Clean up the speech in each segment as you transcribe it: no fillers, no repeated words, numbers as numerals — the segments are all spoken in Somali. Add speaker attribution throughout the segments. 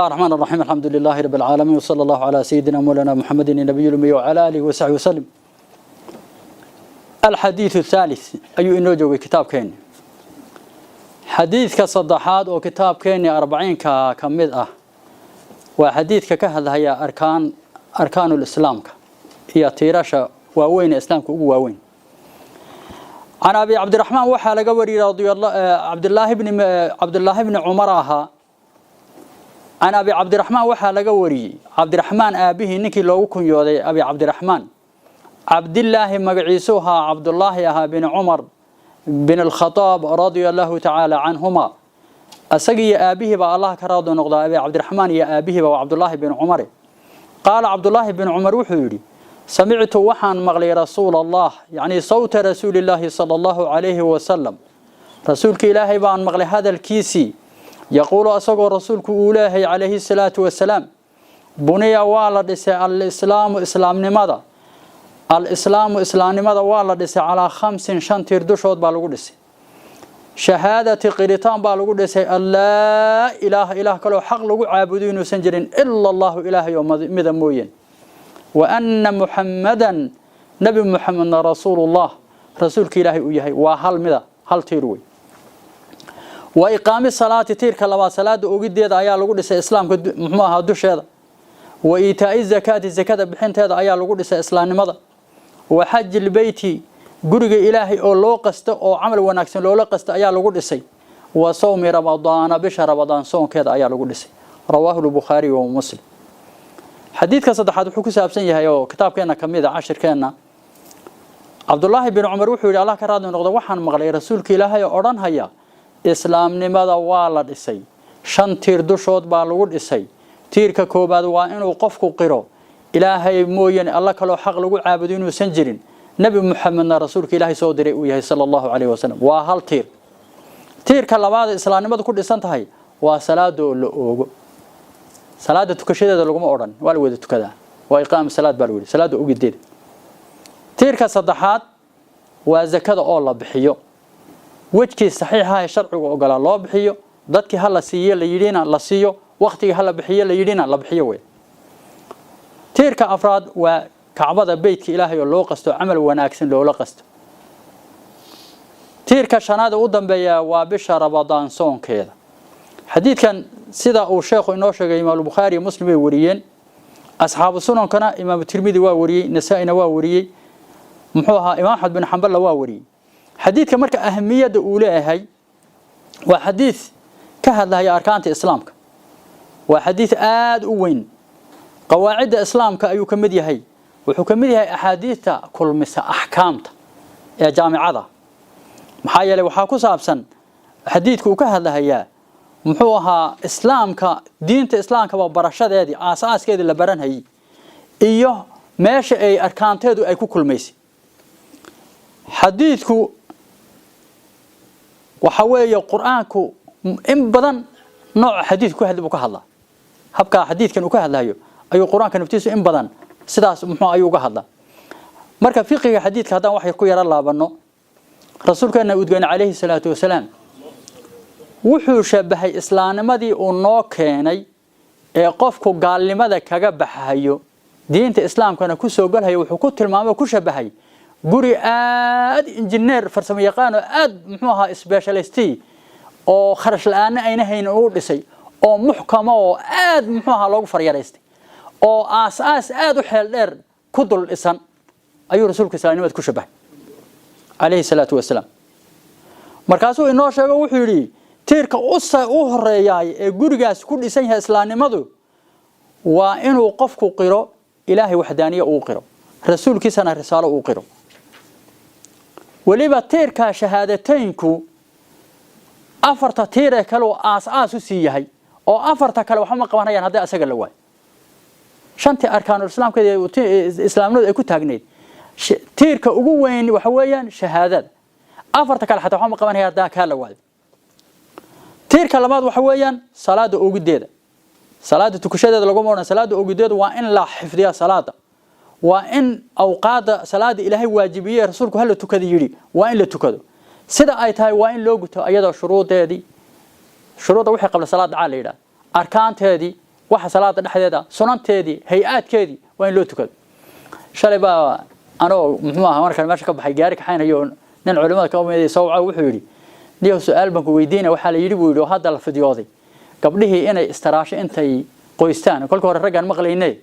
Speaker 1: الرحمن الرحيم، الحمد لله رب العالمين، وصلى الله على سيدنا مولانا محمد النبي الأمي وعلى آله وصحبه وسلم. الحديث الثالث ayuu inoo joogay kitaabkeeni. Xadiidka saddexaad oo kitaabkeeni arbaciinka ka mid ah waa xadiidka ka hadlaya arkaanul islaamka iyo tiirasha waaweyn ee islaamka ugu waaweyn. Can Abi Cabdiraxmaan waxaa laga wariyey radiyallahu Cabdillaahi bni Cumar ahaa. Can Abi Cabdiraxmaan waxaa laga wariyey, Cabdiraxmaan aabihii, ninkii loogu kunyooday Abi Cabdiraxmaan, Cabdillaahi magaciisu ahaa, Cabdullaahi ahaa, bin Cumar bin Alkhadaab radia Allahu tacaala canhuma. Isagiiyo aabihii baa Allah ka raadi noqdaa. Abi Cabdiraxmaan iyo aabihiiba waa Cabdullaahi bin Cumare. Qaala Cabdullaahi bin Cumar wuxuu yidhi: samictu, waxaan maqlay, rasuul Allah, yacni sawta rasuulillaahi sala Allahu calayhi wasalam, rasuulka Ilaahay baan maqlay hadalkiisii, yaquulu, asagoo rasuulku uu leeyahay calayhi salaatu wasalaam: buniya, waa la dhisay, alislaamu, islaamnimada, alislaamu, islaamnimada waa la dhisay, calaa khamsin, shan tiir dushood baa lagu dhisay. Shahaadati, qiritaan baa lagu dhisay, an laa ilaaha, ilaah kaloo xaq lagu caabudo inuusan jirin, ila Allahu, Ilaahay oo mida mooyeen, wa anna Muxammadan, Nebi Muxamedna, rasuulullah, rasuulka Ilaahay uu yahay. Waa hal mida, hal tiir wey. Wa iqaami salaati, tiirka labaad, salaada ogideeda ayaa lagu dhisay islaamka, muxuu ahaa, dusheeda. Wa iitaa'i zakaati, zakada bixinteeda ayaa lagu dhisay islaamnimada. Wa xaji lbeyti, guriga Ilaahay oo loo qasto oo camal wanaagsan loola qasto ayaa lagu dhisay. Wa sawmi Ramadaana, bisha Ramadaan soonkeeda ayaa lagu dhisay. Rawaahu Lbukhaari wa Muslim. Xadiidka saddexaad wuxuu ku saabsan yahay oo kitaabkeena ka mid a cashirkeenna. Cabdullaahi bin Cumar wuxuu yidhi, Allah ka raadli noqdo, waxaan maqlay rasuulka Ilaahay oo odhanhaya: islaamnimada waa la dhisay, shan tiir dushood baa lagu dhisay. Tiirka koobaad waa inuu qofku qiro Ilaahay mooyane alla kaloo xaq lagu caabudo inuusan jirin, Nebi Muxamedna rasuulka Ilaahay soo diray uu yahay sala Allahu calayhi wasalam. Waa hal tiir. Tiirka labaad ee islaamnimadu ku dhisan tahay waa salaada oo la oogo. Salaada tukashadeeda laguma odhan, waa la wada tukadaa. Waa iqaam salaad baa lagu yidhi, salaada ogideeda. Tiirka saddexaad waa zakada oo la bixiyo, wejkii saxiixa ee sharcigu ogolaa loo bixiyo, dadkii ha la siiyo la yidhina la siiyo, waqtigii ha la bixiyo la yidhina la bixiyo wey. Tiirka afraad waa Kacbada, beytka Ilaahay oo loo qasto, camal wanaagsan loola qasto. Tiirka shanaad ee u dambeeya waa bisha Ramadaan soonkeeda. Xadiidkan, sida uu sheekhu inoo sheegay, Imaam Bukhaari iyo Muslim way wariyeen. Asxaabu sunankana Imaam Tirmidi waa wariyey, Nasaa-ina waa wariyey, muxuu ahaa, Imaam Axmed bin Xamballa waa wariyey. Xadiidka marka ahamiyadda uu leeyahay, waa xadiid ka hadlaya arkaanta islaamka. Waa xadiid aada u weyn, qawaacidda islaamka ayuu ka mid yahay. Wuxuu ka mid yahay axaadiidta kulmisa axkaamta ee jaamicada. Maxaa yeelay, waxaa ku saabsan xadiidku uu ka hadlahayaa, muxuu ahaa, islaamka, diinta islaamkaba barashadeedii, aas-aaskeedii la baranhayay iyo meesha ay arkaanteedu ay ku kulmaysay. Xadiidku waxa weeye, Qur-aanku in badan nooca xadiidku ku hadli buu ka hadlaa. Habkaa xadiidkan uu ka hadlayo ayuu Qur-aanka naftiisu in badan sidaas muxuu ayuu uga hadlaa. Marka fiqiga xadiidka haddaan wax yar ku yaro laabano, rasuulkeena udgoone calayhi salaatu wasalaam wuxuu shabahay islaamnimadii uu noo keenay ee qofku gaalnimada kaga baxayo, diinta islaamkana ku soo galhayo. Wuxuu ku tilmaamay, ku shabahay guri aad injineer farsamo yaqaan oo aad, muxuu ahaa, specialist oo kharash la-aana ayna haynin uu dhisay, oo muxkama oo aad, muxuu ahaa, loogu faryaraystay, oo aas-aas aad u xeel dheer ku dul dhisan ayuu rasuulka islaamnimada ku shabahay calayhi salaatu wasalaam. Markaasuu inoo sheego, wuxuu yidhi: tiirka u horeeyaay ee gurigaas ku dhisan yahay islaamnimadu waa inuu qofku qiro Ilaahay waxdaaniye uu qiro, rasuulkiisana risaalo uu qiro. Weliba tiirka shahaadateynku afarta tiir ee kale oo aas-aas u sii yahay, oo afarta kale waxba ma qabanayaan haddii asaga la waayo. Shantii arkaanul islaamkeeda, islaamnimadu ay ku taagneyd, tiirka ugu weyn waxa weeyaan shahaadada. Afarta kale xataa waxba ma qabanaya haddaa kaa la waayo. Tiirka labaad waxa weeyaan salaada ogideeda. Salaada tukashadeeda laguma odhan, salaada ogideedu waa in la xifdiya salaada, waa in awqaada salaada Ilaahay waajibiyey, rasuulku hala tukada yidhi, waa in la tukado sida ay tahay, waa in loo guto iyadoo shuruudeedii, shuruudda wixii qabla salaad dhacaa la yidhaha, arkaanteedii. Waxa salaada dhexdeeda, sunanteedii, hay-aadkeedii waa in loo tukado. Shalay baa anoo, muxuu ahaa, markaan meesha ka baxay gaari kaxaynayo, nin culimada ka mid sawca wuxuu yidhi: "Niyow, su-aal baan ku weydiinaya. Waxaa la yidhi," buu yidhi, "oo hadda la fidyooday gabdhihii inay istaraasho intay qoystaan, kolka hore raggaan maqlayne,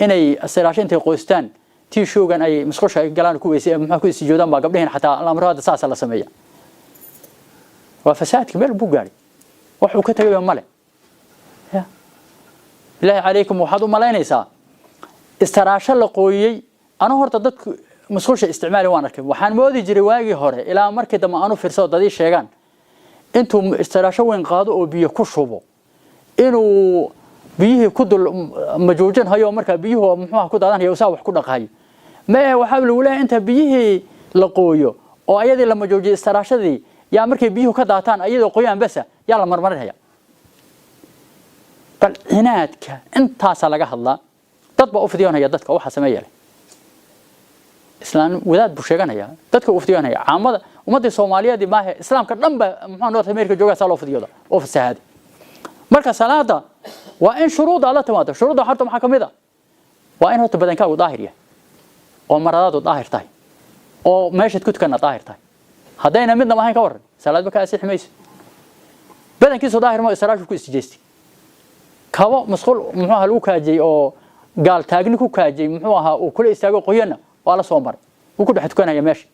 Speaker 1: inay istaraasho intay qoystaan tiishuugan ay musqusha ay galaan ku weysay, muxuu ku istijoodaan baa gabdhihiin xataa lamro hadda saasa la sameeya." Waa fasaadka meel buu gaadhay, wax uu ka tagayba male. Ya ilaahi calaykum, waxaad u malaynaysaa istaraasho la qooyey? Anu horta dadku musqusha isticmaali waan arkay. Waxaan moodi jiray waagii hore, ilaa markii dambe aanu fiirsado dad ii sheegaan, intuu istaraasho weyn qaado oo biyo ku shubo inuu biyihii ku dul majuujin hayo, markaa biyuhu, muxuuha, ku daadanhayo, saa wax ku dhaqahayo. Mee, waxaa lagu leeyahay inta biyihii la qooyo oo ayadii la majuujiyo istaraashadii, yaa markay biyuhu ka daataan ayadoo qoyaan basa yaa la marmarinaya. Bal cinaadka intaasaa laga hadlaa. Dad baa u fidyoonaya dadka waxaa sameeya leh. Islaan wadaad buu sheeganaya, dadka u fidyoonaya caamada ummadii Soomaaliyeed maahe, islaamka dhan ba, muxuu, North America joogaa, saa loo fidyooda oo fasahaaday. Marka salaada waa in shuruudda aad la timaado. Shuruudda horta maxaa ka mid a? Waa in horta badankaagu daahir yahay, oo maradaadu daahir tahay, oo meeshaad ku tukanna daahir tahay. Haddayna midnaba ahayn, ka warran? Salaadba ka asixi mayso. Badankiisu daahir ma, istaraashu ku istijeystay, kabo masquul, muxuu ahaa, lagu kaajiyey oo gaal taagni ku kaajiyey, muxuu ahaa, uu kula istaago qoyanna waa la soo maray, wuu ku dhex tukanaya meesha.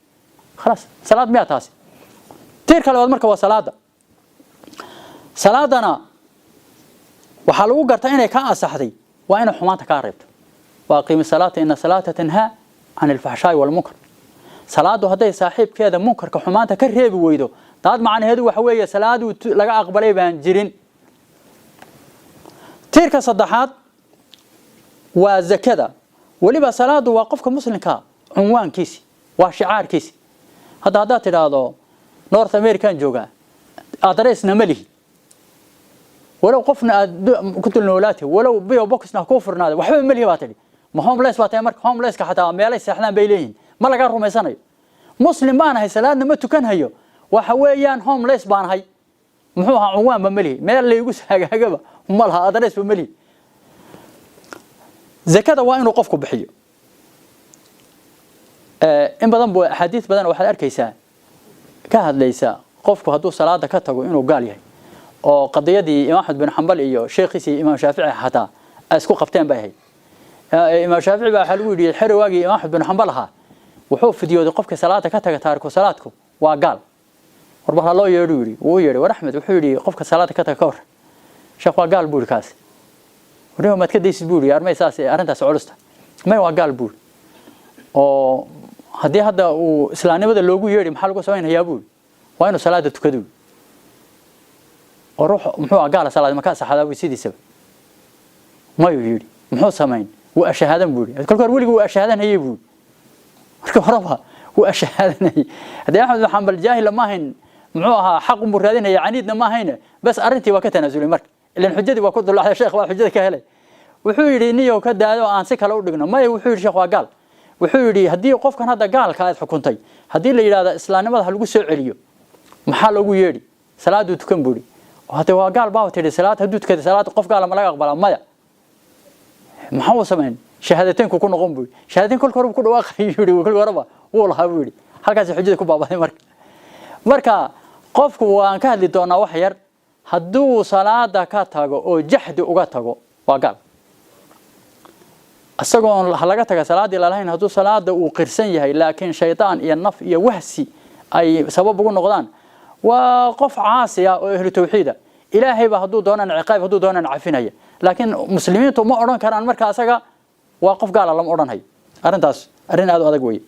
Speaker 1: Khalaas, salaad miyaa taasi? Tiirka labaad marka waa salaada. Salaadana waxaa lagu gartaa inay kaa asaxday waa inay xumaanta kaa reebto. وأقم الصلاة إن الصلاة تنهى عن الفحشاء والمنكر. Salaadu hadday saaxiibkeeda munkarka, xumaanta ka reebi weydo, taad macnaheedu waxa weeye salaadu laga aqbalay baan jirin. Tiirka saddexaad waa zakada. Weliba salaadu waa qofka muslimka cunwaankiisi, waa shicaarkiisi. Hadda haddaad tidhaahdo North American joogaa, adresna ma lihi, walow qofna aad ku dul noolaatay, walow P.O. Boxna kuu furnaaday, waxba ma lihi baa tidhi. Ma homeless baa tahay? Marka homelesska xataa meelay seexdaan bay leeyihiin, ma laga rumaysanayo. Muslim baan ahay, salaadna ma tukanhayo, waxa weeyaan homeless baan ahay, muxuu ahaa, cunwaanba ma lihi, meel laygu hagaagaba ma laha, adresba ma lihi. Zakada waa inuu qofku bixiyo. In badan bu axaadiis badan waxaad arkaysaa ka hadlaysa qofku hadduu salaada ka tago inuu gaal yahay, oo qadiyadii Imaam Axmed bin Xambal iyo sheekhiisii Imaam Shaafici xataa ay isku qabteen bay ahayd. Imaam Shaafici baa waxaa lagu yidhi xeri waagii Imaam Axmed bin Xambal ahaa wuxuu fidyooday qofka salaada ka taga, taariku salaadku waa gaal. Warba ha loo yeedhu yidhi. Wuu yeedhay. War Axmed, wuxuu yidhi, qofka salaada ka taga ka war? Sheekh, waa gaal buu yidhi kaasi. Warnimo maad ka daysid buu yidhi, armay saas arrintaas culusta. May, waa gaal buu yidhi. Oo haddii hadda uu islaamnimada loogu yeedhi, maxaa lagu samaynayaa buu yidhi? Waa inuu salaada tukado. Oo ruux, muxuu ah, gaala salaad ma ka asaxadaa buu sidiisaba? Mayuu yidhi. Muxuu samayn? Wuu ashahaadan buu yidhi. Kolka hore weligii wuu ashahaadanayay buu yidhi, marka horeba wuu ashahaadanayay. Haddii Axmed bin Xambal jaahil ma ahayn, muxuu ahaa, xaq unbuu raadinaya, caniidna ma ahayne, bas arrintii waa ka tanaasulay. Marka ilan xujadii waa ku dulaxday, sheekh waa xujada ka helay. Wuxuu yidhi: "Niyow, ka daado, aan si kale u dhigno." Maya, wuxuu yidhi, "Sheekh, waa gaal." Wuxuu yidhi: "Haddii qofkan hadda gaalka aad xukuntay, haddii la yidhahdo islaamnimada ha lagu soo celiyo, maxaa loogu yeedhi?" "Salaaduu tukan," buu yidhi. "Hade waa gaal baa tidhi. Salaad hadduu tukaday, salaad qof gaala ma laga aqbalaa?" "Maya." "Maxaa uu samayn?" "Shahaadateynku ku noqon," buu yidhi. "Shahaadateyn kolka horeba ku dhawaaqay," yidhi, "kolka horeba wuu lahaa," buu yidhi. Halkaasi xujada ku baabaday. Marka qofku, waan ka hadli doonaa wax yar, hadduu salaada ka tago oo jaxdi uga tago, waa gaal. Isagoon laga taga salaaddii lalahayn, hadduu salaada uu qirsan yahay, laakiin shaydaan iyo naf iyo wahsi ay sabab ugu noqdaan, waa qof caasi ah oo ehlu tawxiida. Ilaahay ba hadduu doonaan ciqaab, hadduu doonaan cafinaya, laakiin muslimiintu ma odhan karaan marka asaga waa qof gaala, lama odhanhayo. Arrintaas arrin aad u adag weeye.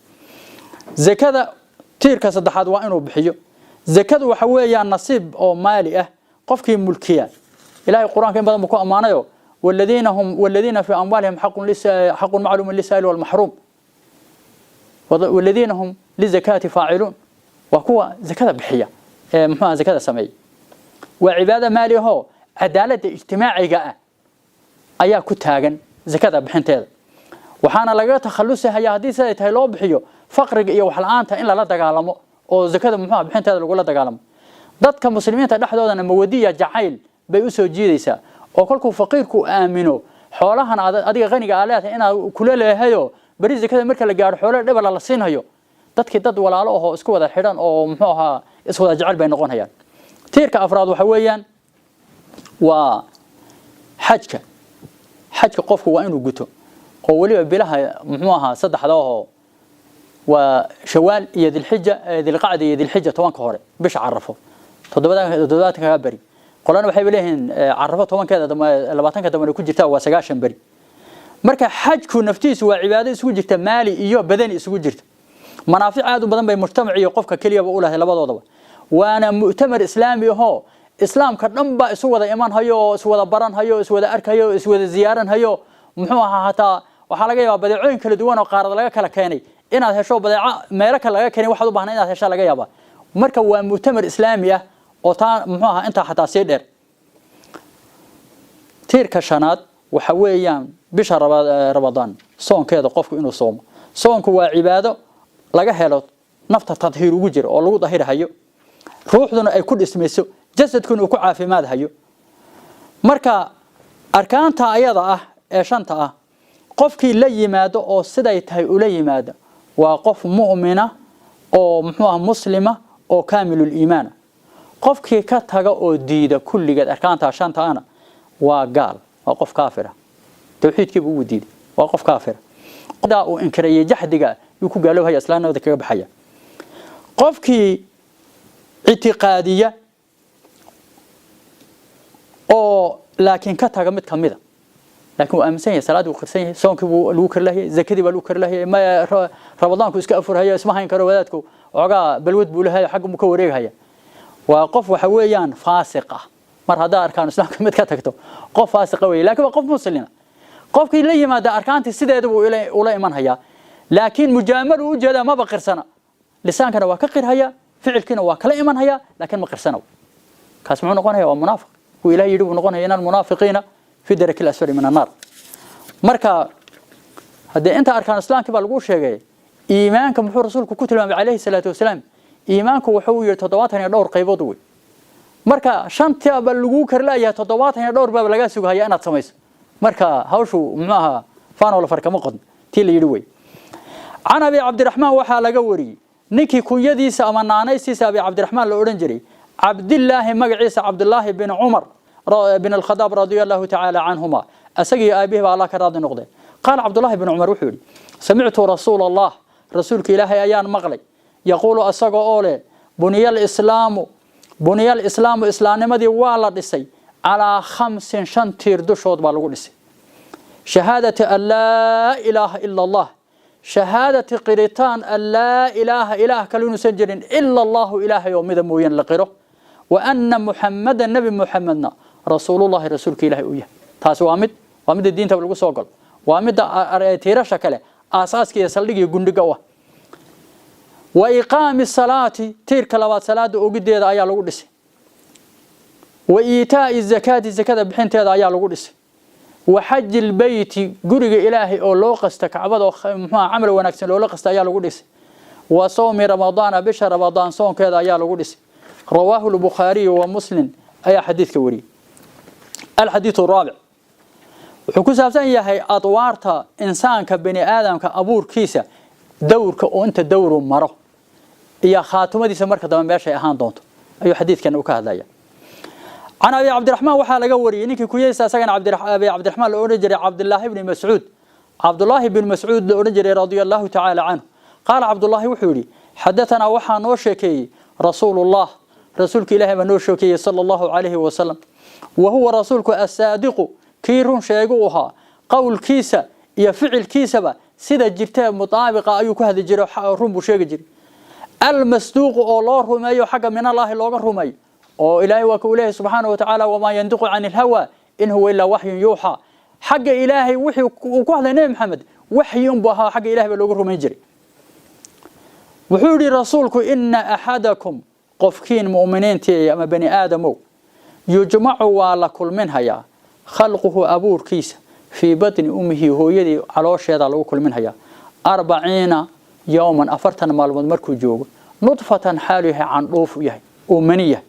Speaker 1: Zakada tiirka saddexaad waa inuu bixiyo. Zakadu waxa weeyaan nasiib oo maali ah qofkii mulkiya. Ilaahay Qur-aanka in badan buu ku ammaanayo: والذين هم والذين في أموالهم حق معلوم للسائل والمحروم والذين هم للزكاة فاعلون. وكوا زكاة بحية، محوها زكاة سمي، وعبادة مالي هو عدالة اجتماعية ayaa ku taagan zakada bixinteeda. Waxaana laga takhalusahaya haddii siday tahay loo bixiyo faqriga iyo wax la'aanta in lala dagaalamo, oo zakada, muxuuha, bixinteeda lagula dagaalamo. Dadka muslimiinta dhexdoodana mawadiya jacayl bay u soo jiidaysaa. Oo kolkuu faqiirku aamino xoolahan adiga qaniga aa leedahay inaad kula leehayo, beri zakada marka la gaaro xoolo dhibala la siinhayo, dadkii dad walaalo ahoo isku wada xidhan oo muxuu ahaa iswada jecel bay noqonayaan. Tiirka afraad waxa weeyaan waa xajka. Xajka qofku waa inuu guto, oo weliba bilaha muxuu ahaa saddexda ahoo waa Shawaal iyo Dilxija, Dilqacda iyo Dilxija, 10-ka hore, bisha Carafo 77-ka beri. Qolana waxay leeyihiin Carafo 10-keeda dambe, 20-ka dambe ku jirta, waa 90 beri. Marka xajku naftiisu waa cibaado isugu jirta maali iyo badani isugu jirta. Manaafic aad u badan bay mujtamac iyo qofka keliyaba u lahay labadoodaba. Waana mu'tamar islaami ahoo islaamka dhan baa isu wada iman hayo oo is wada baran hayo, is wada arkayo, is wada ziyaaran hayo. Muxuu ahaa, hataa waxaa laga yaabaa badeecooyin kala duwan oo qaarad laga kala keenay inaad hesho, badeeco meelo kale laga keenay waxaad u baahnaa inaad heshaa laga yaabaa. Marka waa mu'tamar islaami ah oo taa muxuu ahaa intaa xataa sii dheer. Tiirka shanaad waxa weeyaan bisha Ramadaan soonkeeda, qofku inuu soomo. Soonku waa cibaado laga helo nafta tadhiir ugu jira oo lagu dahirhayo, ruuxduna ay ku dhismayso, jasadkuna uu ku caafimaad hayo. Marka arkaanta ayada ah ee shanta ah qofkii la yimaado oo siday tahay ula yimaado waa qof mu'mina oo muxuu ah muslima oo kaamilul iimaan. Qofkii ka taga oo diida kulligeed arkaanta shanta ana waa gaal, waa qof kaafira, tawxiidkii buu u diiday, waa qof kaafira. Daa uu inkirayay jaxdiga yuu ku gaaloobhaya, islaamnimada kaga baxaya. Qofkii ictiqaadiya oo laakiin ka taga mid kamida, laakiin wuu aaminsan yahay, salaadii wuu qirsan yahay, soonkii buu lagu kari lahayay, zakadii baa lagu kari lahayay, ma Ramadaanku iska afurhaya, isma hayn karo wadaadku, xoogaa balwad buu leeyahay, xagga buu ka wareegahaya, waa qof waxa weeyaan faasiq ah. Mar haddaa arkaan islaamka mid ka tagto, qof faasiqa weeye, laakiin waa qof muslima. Qofkii la yimaada arkaantii sideeda buu ula iman hayaa, laakiin mujaamalo u jeedaa, maba qirsana, lisaankana waa ka qirhaya, ficilkiina waa kala iman hayaa, laakiin ma qirsana. Kaas muxuu noqonaya? Waa munaafiq. Wuu Ilahay yidhi buu noqonaya: إن المنافقين في الدرك الأسفل من النار. Marka haddii inta arkaan islaamkii baa lagu sheegay, iimaanka muxuu rasuulku ku tilmaamay calayhi salaatu wasalaam? Iimaanku wuxuu yidhi 70 iyo dhowr qaybood wey. Marka shantii ba lagu karlaayahay, 70 iyo dhowr baaba lagaa sugahaya inaad samayso. Marka hawshu muxuu ahaa faanoo la farkama qodn tii la yidhi wey. Can Abi Cabdiraxmaan waxaa laga wariyey, ninkii kunyadiisa ama naanaysiisa Abi Cabdiraxmaan la odhan jiray, Cabdillaahi magaciisa Cabdillaahi bin Cumar bin Alkhadaab radia Allahu tacaala canhuma, asagii aabihii baa Allah ka raadi noqday. Qaala Cabdullaahi bin Cumar wuxuu yidhi: سمعت رسول الله, rasuulka Ilaahay ayaan maqlay, يقول asaga oo leh: بني الإسلام, بني الإسلام, islaamnimadii waa la dhisay, على خمس, shan tiir dushood baa lagu dhisay: شهادة أن لا إله إلا الله, shahaadati qiritaan, أن لا إله, ilaah kale inuusan jirin, إلا الله, ilaahay oo mida mooyaan la qiro, وأن محمدا, nebi Muxamedna, رسول الله, rasuulka Ilahay uu yahay. Taasi waa mid, waa midda diinta lagu soo galo, waa midda tiirasha kale aasaaska iyo saldhig iyo gundhiga u ah. وإقام الصلاة, tiirka labaad salaada ogideeda ayaa lagu dhisay. وإيتاء الزكاة, zakada bixinteeda ayaa lagu dhisay. وحج البيت, guriga Ilaahay oo loo qasta, Kacbada oo muxuu camal wanaagsan loola qasta ayaa lagu dhisay. وصوم رمضان, bisha Ramadaan soonkeeda ayaa lagu dhisay. رواه البخاري ومسلم ayaa xadiidka wariyay. الحديث الرابع wuxuu ku saabsan yahay adwaarta insaanka, bani aadamka abuurkiisa, dowrka oo inta dowru maro iyo khaatumadiisa marka dambe meeshay ahaan doonto ayuu xadiidkan uu ka hadlaya. Can Abi Cabdiraxmaan waxaa laga wariyey, ninkii kunyadiisa asagana Abi Cabdiraxmaan la odhan jiray, Cabdillaahi bni Mascuud, Cabdullaahi bin Mascuud la odhan jiray, radia Allahu tacaala canhu. Qaala Cabdullaahi wuxuu yidhi: حدثنا, waxaa noo sheekeeyey, رسول الله, rasuulka Ilaahay baa noo sheekeeyey, صلى الله عليه وسلم. وهو rasuulku الصادق, kii run sheegu u ahaa, qowlkiisa iyo ficilkiisaba sida jirtee mutaabiqa ayuu ku hadli jiray, run buu sheegi jiray. المصدوق, oo loo rumeeyo xagga من الله looga rumeeyo, oo Ilaahay waa ka uu leeyahay subxaanahu watacaala: وما ينطق عن الهوى إن هو إلا وحي يوحى. Xagga Ilaahay wixii uu ku hadlay Nebi Maxamed waxyi unbuu ahaa, xagga Ilahay baa looga rumayn jiray. Wuxuu yidhi rasuulku: إن أحدكم, qofkiin mu'miniintii ama bani aadamow, يجمع, waa la kulminhayaa, خلقه, abuurkiisa, في بطن أمه, hooyadii caloosheeda lagu kulminhayaa, 40 يوما, 40 maalmood markuu joogo, نطفة, xaalu yahay candhuuf yahay uu mani yahay.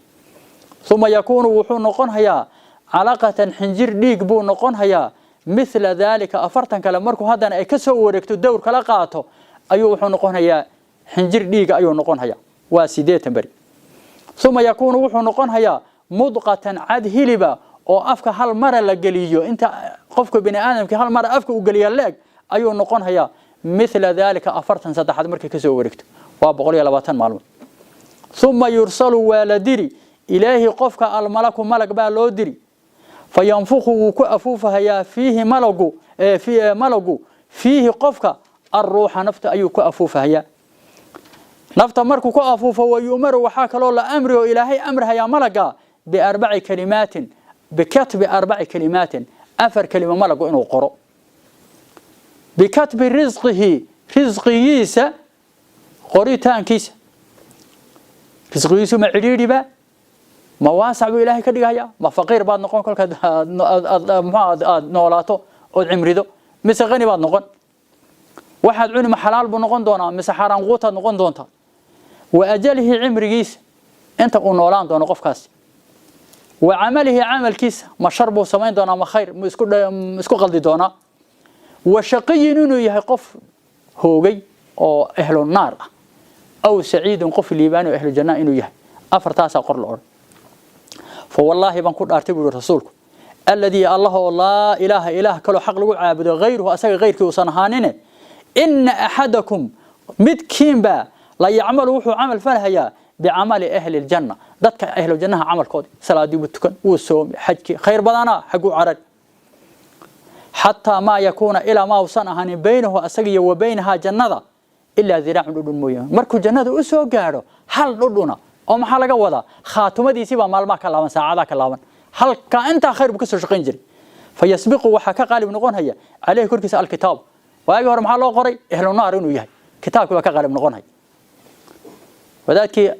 Speaker 1: ثم يكون, wuxuu noqonhayaa, Calaqatan xinjir dhiig buu noqon hayaa. Mithla daalika 40 kale markuu haddana ay ka soo wareegto, dowr kala qaato, ayuu wuxuu noqonayaa xinjir dhiiga ayuu noqon hayaa. Waa 80 beri. Uma yakuunu wuxuu noqon hayaa mudqatan, cad hiliba oo afka hal mara la geliyo, inta qofka bini aadamkii hal mara afka uu geliya leeg ayuu noqon hayaa. Mithla daalika 40 saddexaad markay ka soo wareegto, waa 120 maalmood. Uma yursalu, waa la diri ilaahi qofka, almalaku, malag baa loo diri. Fayanfukhu, wuu ku afuufahayaa, fiihi malagu, malagu, fiihi qofka, arruuxa, nafta ayuu ku afuufahayaa. Nafta markuu ku afuufo, wayu'maru, waxaa kaloo la amri oo Ilaahay amrahayaa malaga, biarbaci kalimaatin, bikatbi arbaci kalimaatin, afar kelimo malagu inuu qoro. Bikatbi risqihi, risqigiisa qoritaankiisa. Risqigiisu ma cidhiidhiba ma waasac buu Ilaahay ka dhigayaa? Ma faqiir baad noqon kolkaad muxuu aad noolaato ood cimrido, mise qani baad noqon? Waxaad cuni ma xalaal buu noqon doonaa, mise xaaraan quutaad noqon doontaa? Wa ajalihi, cimrigiisa, inta uu noolaan doono qofkaasi. Wa camalihi, camalkiisa, ma shar buu samayn doonaa, ma khayr, ma isku qaldi doonaa? Wa shaqiyin, inuu yahay qof hoogay oo ehlu naar ah, aw saciidun, qof liibaan oo ehlu janna inuu yahay. Afartaasaa qor la odhan. Fa wallaahi baan ku dhaartay, buu rasuulku, alladii, Allah oo laa ilaaha, ilaah kaloo xaq lagu caabudo hayruhu, asaga hayrkii uusan ahaanine, ina axadakum, midkiinba, la yacmalu, wuxuu camal falhayaa, bicamali ahli ljanna, dadka ahlu jannaha camalkoodi. Salaadii buu tukan, wuu soomi, xajkii, khayr badanaa, xagguu carari, xataa maa yakuuna, ilaa maa uusan ahaanin, baynahu, asaga iyo wa baynahaa, jannada, ilaa diraacun, dhudhun mooyaane. Markuu jannada u soo gaadho hal dhudhuna, oo maxaa laga wadaa? Khaatumadiisii baa maalmaha ka laaban, saacadaha ka laaban. Halkaa intaa khayr buu ka soo shaqayn jiray. Fayasbiqu, waxaa ka qaalib noqon haya, caleyhi, korkiisa, alkitaab. Waagii hore maxaa loo qoray? Ehlu naar inuu yahay. Kitaabkii baa ka qaalib noqon haya. Wadaadkii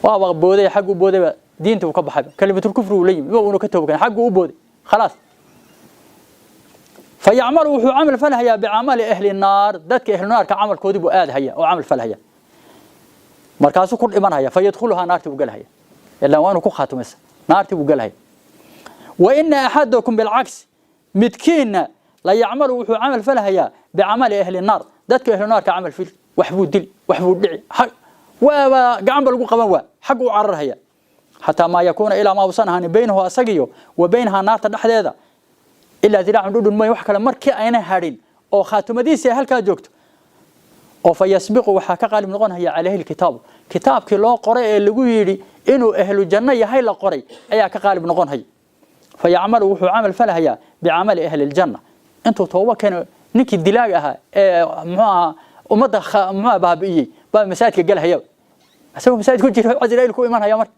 Speaker 1: waaba booday, xagguu boodayba, diinta uu ka baxayba, kalimatulkufri uu la yimid, ma uuna ka toobkan, xagguu u booday, khalaas. Fayacmalu, wuxuu camal falhayaa, bicamali ahli naar, dadka ahlu naarka camalkoodii buu aadhaya oo camal falhaya. Markaasuu ku dhimanhaya. Fayadkhuluhaa, naartii buu galhaya, ilaa waa inuu ku khaatumaysa, naartii buu galhaya. Wa ina axadakum bilcagsi, midkiinna, la yacmalu, wuxuu camal falhayaa, bicamali ahli naar, dadka ahlu naarka camal fili. Wax buu dili, wax buu dhici, waaba gacan ba lagu qaban, waa xag u cararhaya, xataa maa yakuuna, ilaa maa uusan ahaanin, baynahu, asagiyo, wa baynahaa, naarta dhexdeeda, ilaa diraacun, dhudhun mooye wax kale markii ayna hadhin oo khaatumadiisii ay halkaa joogto, oo fa yasbiqu, waxaa ka qaalib noqonaya, calayhi alkitaabu, kitaabkii loo qoray ee lagu yidhi inuu ahlu janno yahay la qoray ayaa ka qaalib noqonhaya. Fa yacmalu, wuxuu camal falahayaa, bicamali ahli aljanna. Intuu tooba keeno, ninkii dilaag ahaa ee muxuu ahaa ummadda muxuu baabi'iyey baa masaajidka galhaya, isagoo masaajid ku jira Casra'iil ku imanhaya. Marka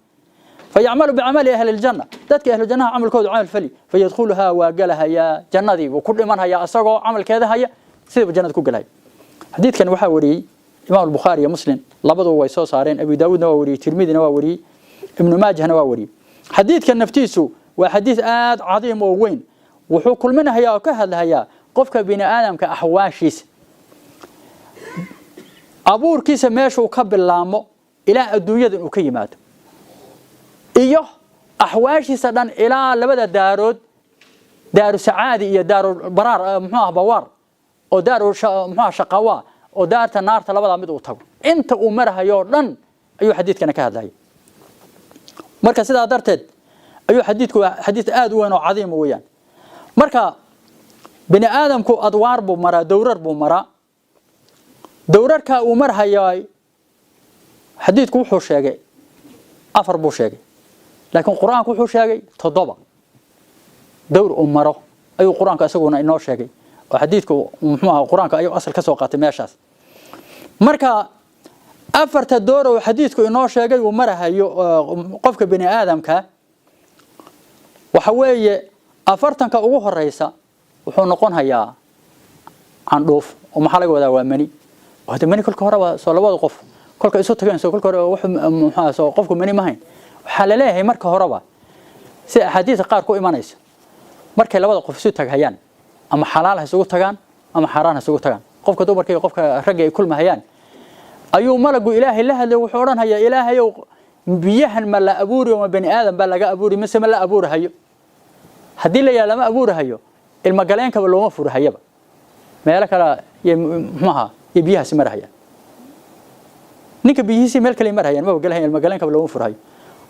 Speaker 1: fayacmalu bicamali ahli aljanna, dadka ahlu jannaha camalkoodu camal fali. Fayadkhuluhaa, waa galahayaa jannadii, buu ku dhimanhayaa isagoo camalkeeda haya, sidii buu jannada ku galahaya. Xadiidkan waxaa wariyey Imaam Albukhaari iyo Muslim, labaduba way soo saareen. Abu Daawuudna waa wariyey, Tirmidina waa wariyey, Ibnu Maajahna waa wariyey. Xadiidkan naftiisu waa xadiid aad cadiim oo weyn. Wuxuu kulminahayaa oo ka hadlahayaa qofka bini aadamka axwaashiisa, abuurkiisa meeshuu ka bilaamo ilaa adduunyadan uu ka yimaado, iyo axwaashiisa dhan ilaa labada daarood, daaru sacaadi iyo daaru baraar, muxuu ah bawaar, oo daaru muxuu ah shaqawa, oo daarta naarta, labadaa mid uu tago, inta uu marahayo dhan ayuu xadiidkana ka hadlaya. Marka sidaa darteed ayuu xadiidku waa xadiid aad u weyn oo cadiima weeyaan. Marka bini aadamku adwaar buu maraa, dowrar buu maraa. Dowrarka uu marhayaa xadiidku wuxuu sheegay afar buu sheegay, laakiin Qur-aanku wuxuu sheegay toddoba dowr uu maro ayuu Qur-aanku isaguna inoo sheegay, oo xadiidku muxuu ahaa Qur-aanka ayuu asal ka soo qaatay meeshaas. Marka afarta door oo xadiidku inoo sheegay uu marahayo qofka bini aadamka waxa weeye: 40-ka ugu horeysa wuxuu noqon hayaa candhuuf. Oo maxaa laga wadaa? Waa mani. Hada mani kolka horeba soo labada qof kolka isu tageen, soo kolka hore wuxuu muxuu soo qofku mani ma hayn. Waxaa la leeyahay marka horeba, sida axaadiista qaar ku imanayso, markay labada qof isu taghayaan, ama xalaal ha isugu tagaan ama xaaraan ha isugu tagaan, qofka dumarka iyo qofka ragga ay kulmahayaan, ayuu malagu Ilaahay la hadlay. Wuxuu odhanhayaa: "Ilaahayow, biyahan ma la abuuri, ma bani aadam baa laga abuuri, mise ma la abuurahayo?" Haddii la yidhaha lama abuurahayo, ilma galeenkaba looma furahayaba, meelo kale iyo muxuaha iyo biyahaasi marahayaan. Ninka biyihiisii meel kale marahayaan, maba galahayan, ilma galeenkaba looma furahayo.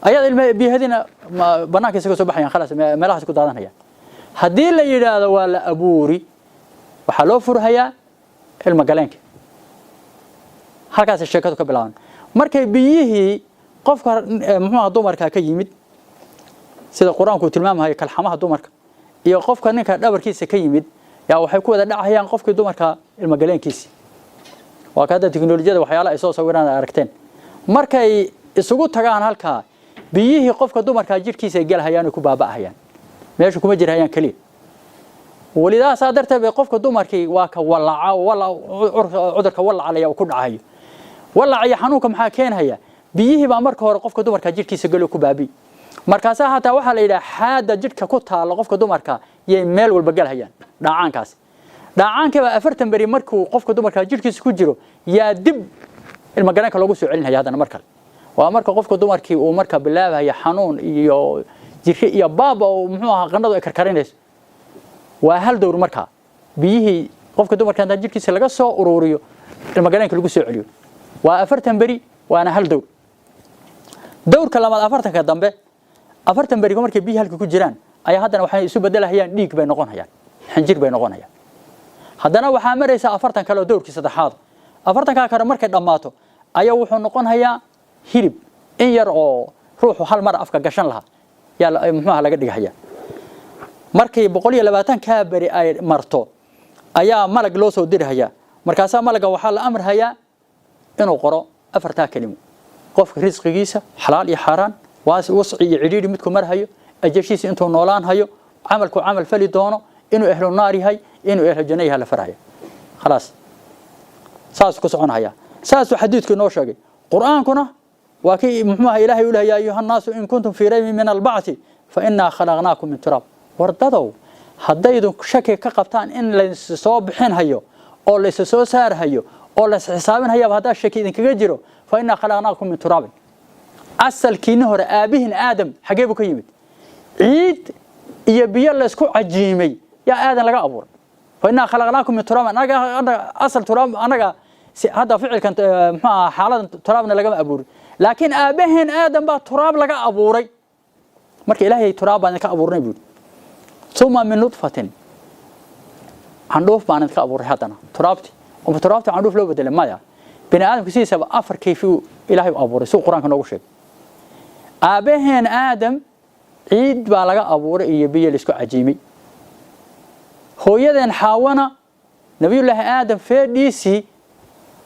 Speaker 1: Ayada ilma biyahadiina banaanka isaga soo baxayaan, khalaas, meelahaas ku daadanayaan. Haddii la yidhaahdo waa la abuuri, waxaa loo furhayaa ilma galeenka. Halkaas sheekadu ka bilaaban. Markay biyihii qofka muxuuha dumarka ka yimid, sida Qur-aanku tilmaamayo, kalxamaha dumarka iyo qofka ninka dhabarkiisa ka yimid, yaa waxay ku wada dhacayaan qofkii dumarka ilmagaleenkiisi. Waa ka hadda tiknolojiyada waxyaalaha ay soo sawiraan ay aragteen. Markay isugu tagaan halkaa, biyihii qofka dumarka jidhkiisa ay galahayaan oo ku baaba'ahayaan, meesha kuma jirhayaan keliya. Walidaa saa darteed bay qofka dumarkii waa ka walaca, cudurka walacalaya uu ku dhacayo. Walaca iyo xanuunka maxaa keenhaya? Biyihii baa marka hore qofka dumarka jidhkiisa galo, ku baabi. Markaasaa hataa waxaa la yidhaha xaadda jidhka ku taalla qofka dumarka yay meel walba galhayaan. Dhaacaankaasi, dhaacaankiibaa 40 beri markuu qofka dumarka jidhkiisa ku jiro, yaa dib ilmagaleenka loogu soo celinaya haddana mar kale. Waa marka qofka dumarkii uu marka bilaabaya xanuun iyo jiri iyo baaba oo muxuu ahaa qandhadu ay karkarinayso. Waa hal dowr. Markaa biyihii qofka dumarka intaa jidhkiisa laga soo uruuriyo, ilmagaleenka lagu soo celiyo, waa 40 beri, waana hal dowr. Dowrka labaad, 40-ka dambe, 40 berigo markay biyihii halka ku jiraan, ayaa haddana waxay isu bedelahayaan dhiig bay noqonayaan, xinjir bay noqonayaan. Haddana waxaa maraysa 40 kale oo dowrkii saddexaad. 40-kaa kale markay dhammaato, ayaa wuxuu noqonayaa hilib in yar oo ruuxu hal mar afka gashan lahaa yaa muxuuha laga dhigahaya. Markay 120-kaa beri ay marto, ayaa malag loo soo dirahayaa. Markaasaa malaga waxaa la amrahayaa inuu qoro afartaa kelimo: qofka risqigiisa xalaal iyo xaaraan, wasci iyo cidhiidhi midku marhayo, ajashiisa intuu noolaan hayo, camalku camal fali doono, inuu ehlu naar yahay, inuu ehlu janno yahay la farhaya. Khalaas, saasuu ku soconaya. Saasuu xadiidku inoo sheegay. Qur-aankuna waa kii muxuu ahaa Ilaahay u lehay: يا أيها الناس إن كنتم في ريب من البعث فإنا خلقناكم من تراب. Wardadow, haddaydu shaki ka qabtaan in lays soo bixin hayo oo lays soo saar hayo oo lays xisaabin hayaba, haddaa shaki idinkaga jiro, فإنا خلقناكم من تراب. Asalkiina hore, aabihin Aadam xagee buu ka yimid? Ciid iyo biyo laysku cajiimay yaa Aadan laga abuuray. فإنا خلقناكم من تراب. Anaga asal turaab anaga hadda ficilkan muxuu ahaa xaaladan turaabna lagama abuurin, laakiin aabaheen Aadam baa turaab laga abuuray. Marka Ilaahay turaab baan idinka abuurnay buu yidhi. ثم من نطفة, candhuuf baan idinka abuuray. Haddana turaabti uma turaabti candhuuf loo bedelay maya. Bini aadamka sidiisaba afar kayfi Ilaahay u abuuray, suu Qur-aanka noogu sheegay. Aabaheen Aadam ciid baa laga abuuray iyo biyo laisku cajiimay. Hooyadeen Xaawana Nabiyullaahi Aadam feedhiisii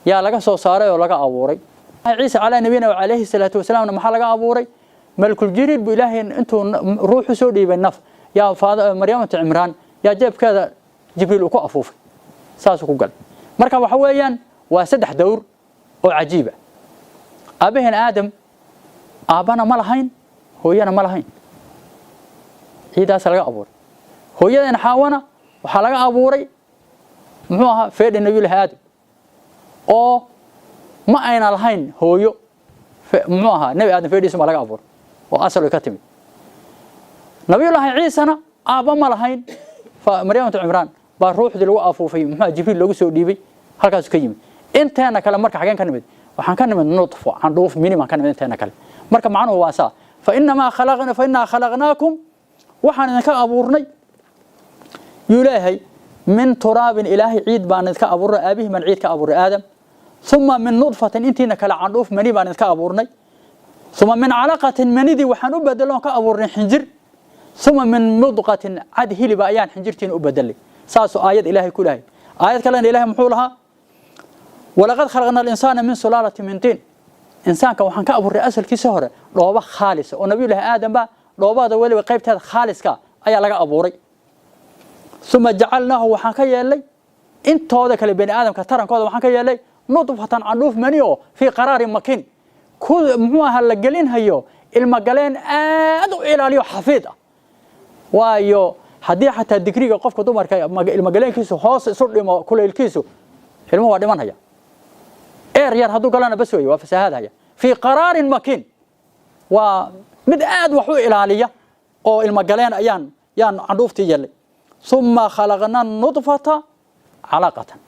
Speaker 1: yaa laga soo saaray oo laga abuuray. Ciise على نبينا وعليه الصلاة والسلام na maxaa laga abuuray? Malkul Jibriil buu Ilaahay intuu ruuxu soo dhiibay naf, yaa Maryamatu Cimraan yaa jeebkeeda Jibriil uu ku afuufay, saasuu ku galay. Marka waxa weeyaan waa saddex dowr oo cajiiba. Aabaheen Aadam aabbana ma lahayn, hooyana ma lahayn, ciidaasa laga abuuray. Hooyadeen Xaawana waxaa laga abuuray muxuu ahaa feedha Nabiyullaahi Aadam, oo ma ayna lahayn hooyo. Muxuu ahaa Nebi Aadam feedhiisu baa laga abuuray oo asal way ka timid. Nabiyullaahi Ciisena aabba ma lahayn, Maryamatu Cimraan baa ruuxdii lagu afuufay, muxuu Jibriil loogu soo dhiibay, halkaasu ka yimid. Inteena kale marka xageen ka nimid? Waxaan ka nimid nutfo, candhuuf mini baan ka nimid inteena kale. Marka macnuhu waa saa: فإنما خلقنا فإنا خلقناكم, waxaan idinka abuurnay yuu leeyahay, من تراب, Ilaahay ciid baan idinka abuurnay, aabihii baan ciid ka abuuray Aadam. ثم من نطفة, intiina kale candhuuf mani baan idinka abuurnay. ثم من علقة, manidii waxaan u bedeloon ka abuurnay xinjir. ثم من مضغة, cad hiliba ayaan xinjirtiina u bedelay. Saasuu aayad Ilaahay ku lahay. Aayad kalena Ilaahay muxuu lahaa? ولقد خلقنا الإنسان من سلالة من طين. Insaanka waxaan ka abuurnay asalkiisa hore dhooba khaalisa, oo Nabiyullaahi Aadam ba dhoobada weliba qaybteeda khaaliska ayaa laga abuuray. ثم جعلناه, waxaan ka yeelay intooda kale bani aadamka tarankooda waxaan ka yeelay نطفة, candhuuf mani oo في قرار مكين, ku muxuu ahaa la gelinhayo ilma galeen aad u ilaaliyo, xafiid ah. Waayo, haddii xataa digriga qofka dumarka ilmagaleenkiisu hoos isu dhimo, kulaylkiisu, ilmuhu waa dhimanhaya. Eer yar hadduu galana bas wey, waa fasahaadhaya. في قرار مكين, waa mid aad wax u ilaaliya oo ilmagaleen ayaan. Yaan candhuuftii yeelnay. Uma khalaqna nudfata calaqatan.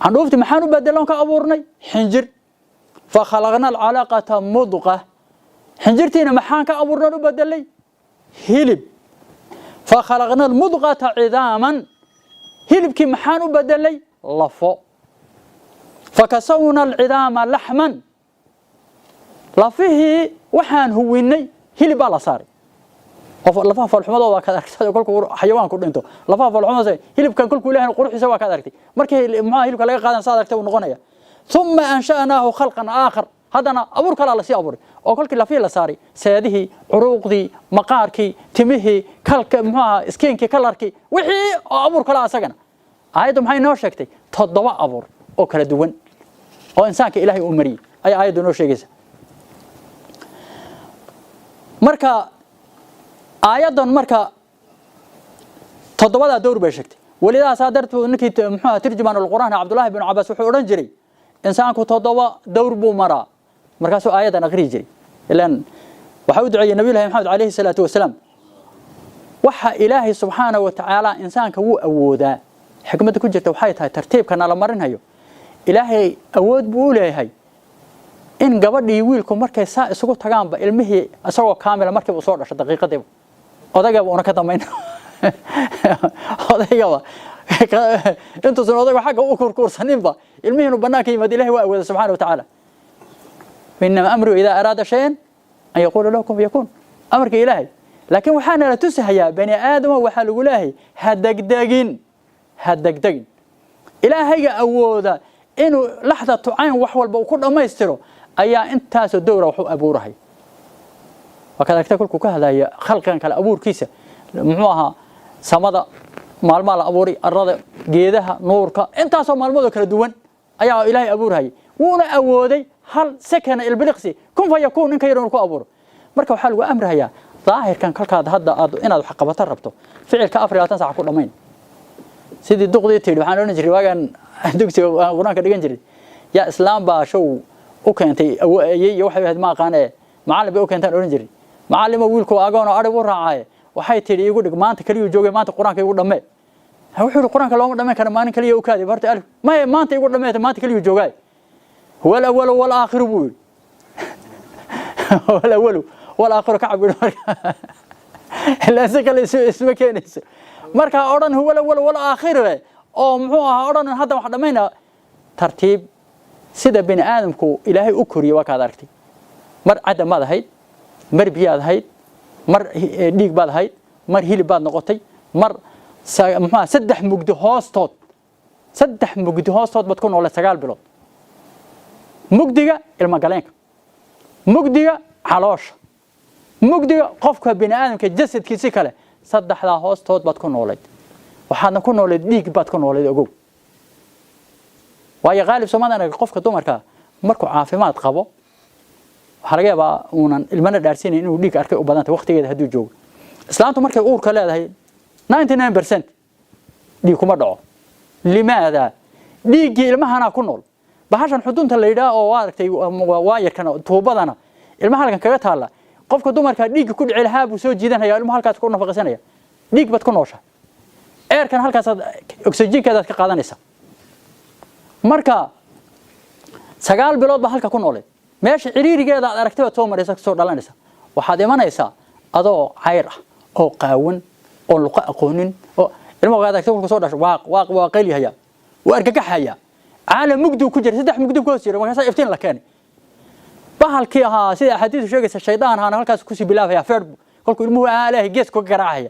Speaker 1: Candhuuftii maxaan u bedeloon ka abuurnay? Xinjir. Fa khalaqna alcalaqata mudqa. Xinjirtiina maxaan ka abuurnoon u bedelay? Hilib. Fa khalaqna almudqata cidaaman. Hilibkii maxaan u bedelay? Lafo. Fa kasawna alcidaama laxman. Lafihii waxaan huwinay hilib baa la saaray. Oo lafaha foolxumadooda waa kaad aragtay, kolkuu xayawaanku dhinto lafaha foolxumadooda, hilibkan kolkuu Ilaahay quruxiisa waa kaad aragtay. Markii muxuu hilibka laga qaadan saad aragtay uu noqonaya. Thumma ansha'naahu khalqan aakhar. Haddana abuur kalaa lasii abuuray, oo kolkii lafihii la saaray seedihii, curuuqdii, maqaarkii, timihii, kalka, muxuu ahaa, iskiinkii, kalarkii, wixii oo abuur kalaa asagana. Aayaddu maxay noo sheegtay? 7 abuur oo kala duwan oo insaanka Ilaahay uu mariyey ayaa aayaddu noo sheegaysa. Marka aayaddan marka 7daa dowr bay sheegtay. Walidaasaa darteed ninkii muxuu ahaa turjumaan alqur'aan, Cabdullaahi bin Cabbaas, wuxuu odhan jiray insaanku 7 dowr buu maraa. Markaasuu aayaddan akhriyi jiray, ilaan waxaa u duceeyey Nabiyullahi Maxamed calayhi salaatu wasalaam. Waxa Ilaahay subxaanahu wa tacaala insaanka wuu awoodaa. Xikmadda ku jirta waxay tahay tartiibka nala marinhayo. Ilaahay awood buu u leeyahay in gabadhii wiilku markay saa isugu tagaanba ilmihii isagoo kaamila markiiba usoo dhasho daqiiqadiiba, odaygaba una ka dambayn, odaygaba intuusan odaygu xagga u kurkuursaninba ilmihii inuu bannaanka yimaado. Ilahay waa awooda subxaana wa tacaala. Inama amruhu idaa araada shayan an yaquula lahu kun fayakuun, amarka Ilaahay. Laakiin waxaana la tusahayaa bani aadama, waxaa lagu leeyahay ha degdegin, ha degdegin. Ilaahayga awooda inuu laxdatu cayn wax walba uu ku dhammaystiro ayaa intaasoo dowra wax u abuurahay. Waa kaad aragta kolkuu ka hadlaya khalqigan kale abuurkiisa, muxuu ahaa, samada maalmaa la abuuray, arlada, geedaha, nuurka, intaasoo maalmoodoo kala duwan ayaa Ilaahay abuurhayay. Wuuna awooday hal sekana, ilbiliqsi, kun fa yakuun, in ka yar inuu ku abuuro. Marka waxaa lagu amrayaa daahirkan kolkaad hadda aad inaad wax qabato rabto, ficilka 24 saac ku dhammayn. Sidii duqdii tidhi, waxaan odhan jiray waagaan dugsiga aan qur-aanka dhigan jiray, yaa islaam baa show u keentay ayey iyo waxay ahayd ma aqaane, macallin bay u keentaan odhan jiray. Macallimo, wiilku agoon oo adhig u raacaaye, waxay tidhi igu dhig, maanta keliyuu joogay, maanta qur-aanka igu dhammee. Wuxuu yidhi qur-aanka looma dhammayn kara maalin keliya, u kaadi horta alif. Maya, maanta igu dhammeeta, maanta keliyuu joogaay. Huwa alawalu walaakhiru buu yidhi, huwa alawalu walaakhiru ka cabir. Marka ilaa si kale isma keenayso. Marka odhan huwa alawalu walaakhiru oo muxuu ahaa, odhan hadda wax dhammayna, tartiib. Sida bini aadamku Ilaahay u koriyey waa kaad aragtay. Mar cadam baad ahayd, mar biyaad ahayd, mar dhiig baad ahayd, mar hilib baad noqotay, mar muxuu 3 mugdi hoostood, 3 mugdi hoostood baad ku noolay 9 bilood. Mugdiga ilmagaleenka, mugdiga caloosha, mugdiga qofka bini aadamka jasadkiisi kale, saddexdaa hoostood baad ku noolayd. Waxaadna ku noolayd dhiig baad ku noolayd, ogow. Waayo qaalib soomaalida anaga qofka dumarka markuu caafimaad qabo waxaa laga yaabaa uunan ilmana dhaarsiinayn inuu dhiig arkay u badantay waqtigeeda hadduu joogo. Islaantu markay uurka leedahay 99% dhiig kuma dhaco. Limaada? Dhiiggii ilmahanaa ku nool. Bahashan xudunta la yidhaah oo aragtay waayarkan tuubadana ilmaha halkan kaga taalla, qofka dumarka dhiigga ku dhici lahaa buu soo jiidanaya, ilmuhu halkaas ku nafaqaysanaya. Dhiig baad ku noosha, eerkan halkaasaad oksijiinkeedaad ka qaadanaysa. Marka 9 bilood baa halka ku nooleed, meesha ciriirigeeda aad aragtay baad soo maraysa, soo dhalanaysa. Waxaad imanaysaa adoo cayr ah oo qaawan oo luqo aqoonin, oo ilmaha aad aragtay kolka soo dhasho waaq waaq waa qaylihaya, waa argagaxaya, caalam mugdi ku jira, 3 mugdi ku hoos jira. Markaasaa iftiin la keenay. Bahalkii ahaa, sida axaadiisu sheegaysa, shaydaan ahaana halkaas kusii bilaabaya feer. Kolkuu ilmuhu aalaahay gees kaga garaacaya,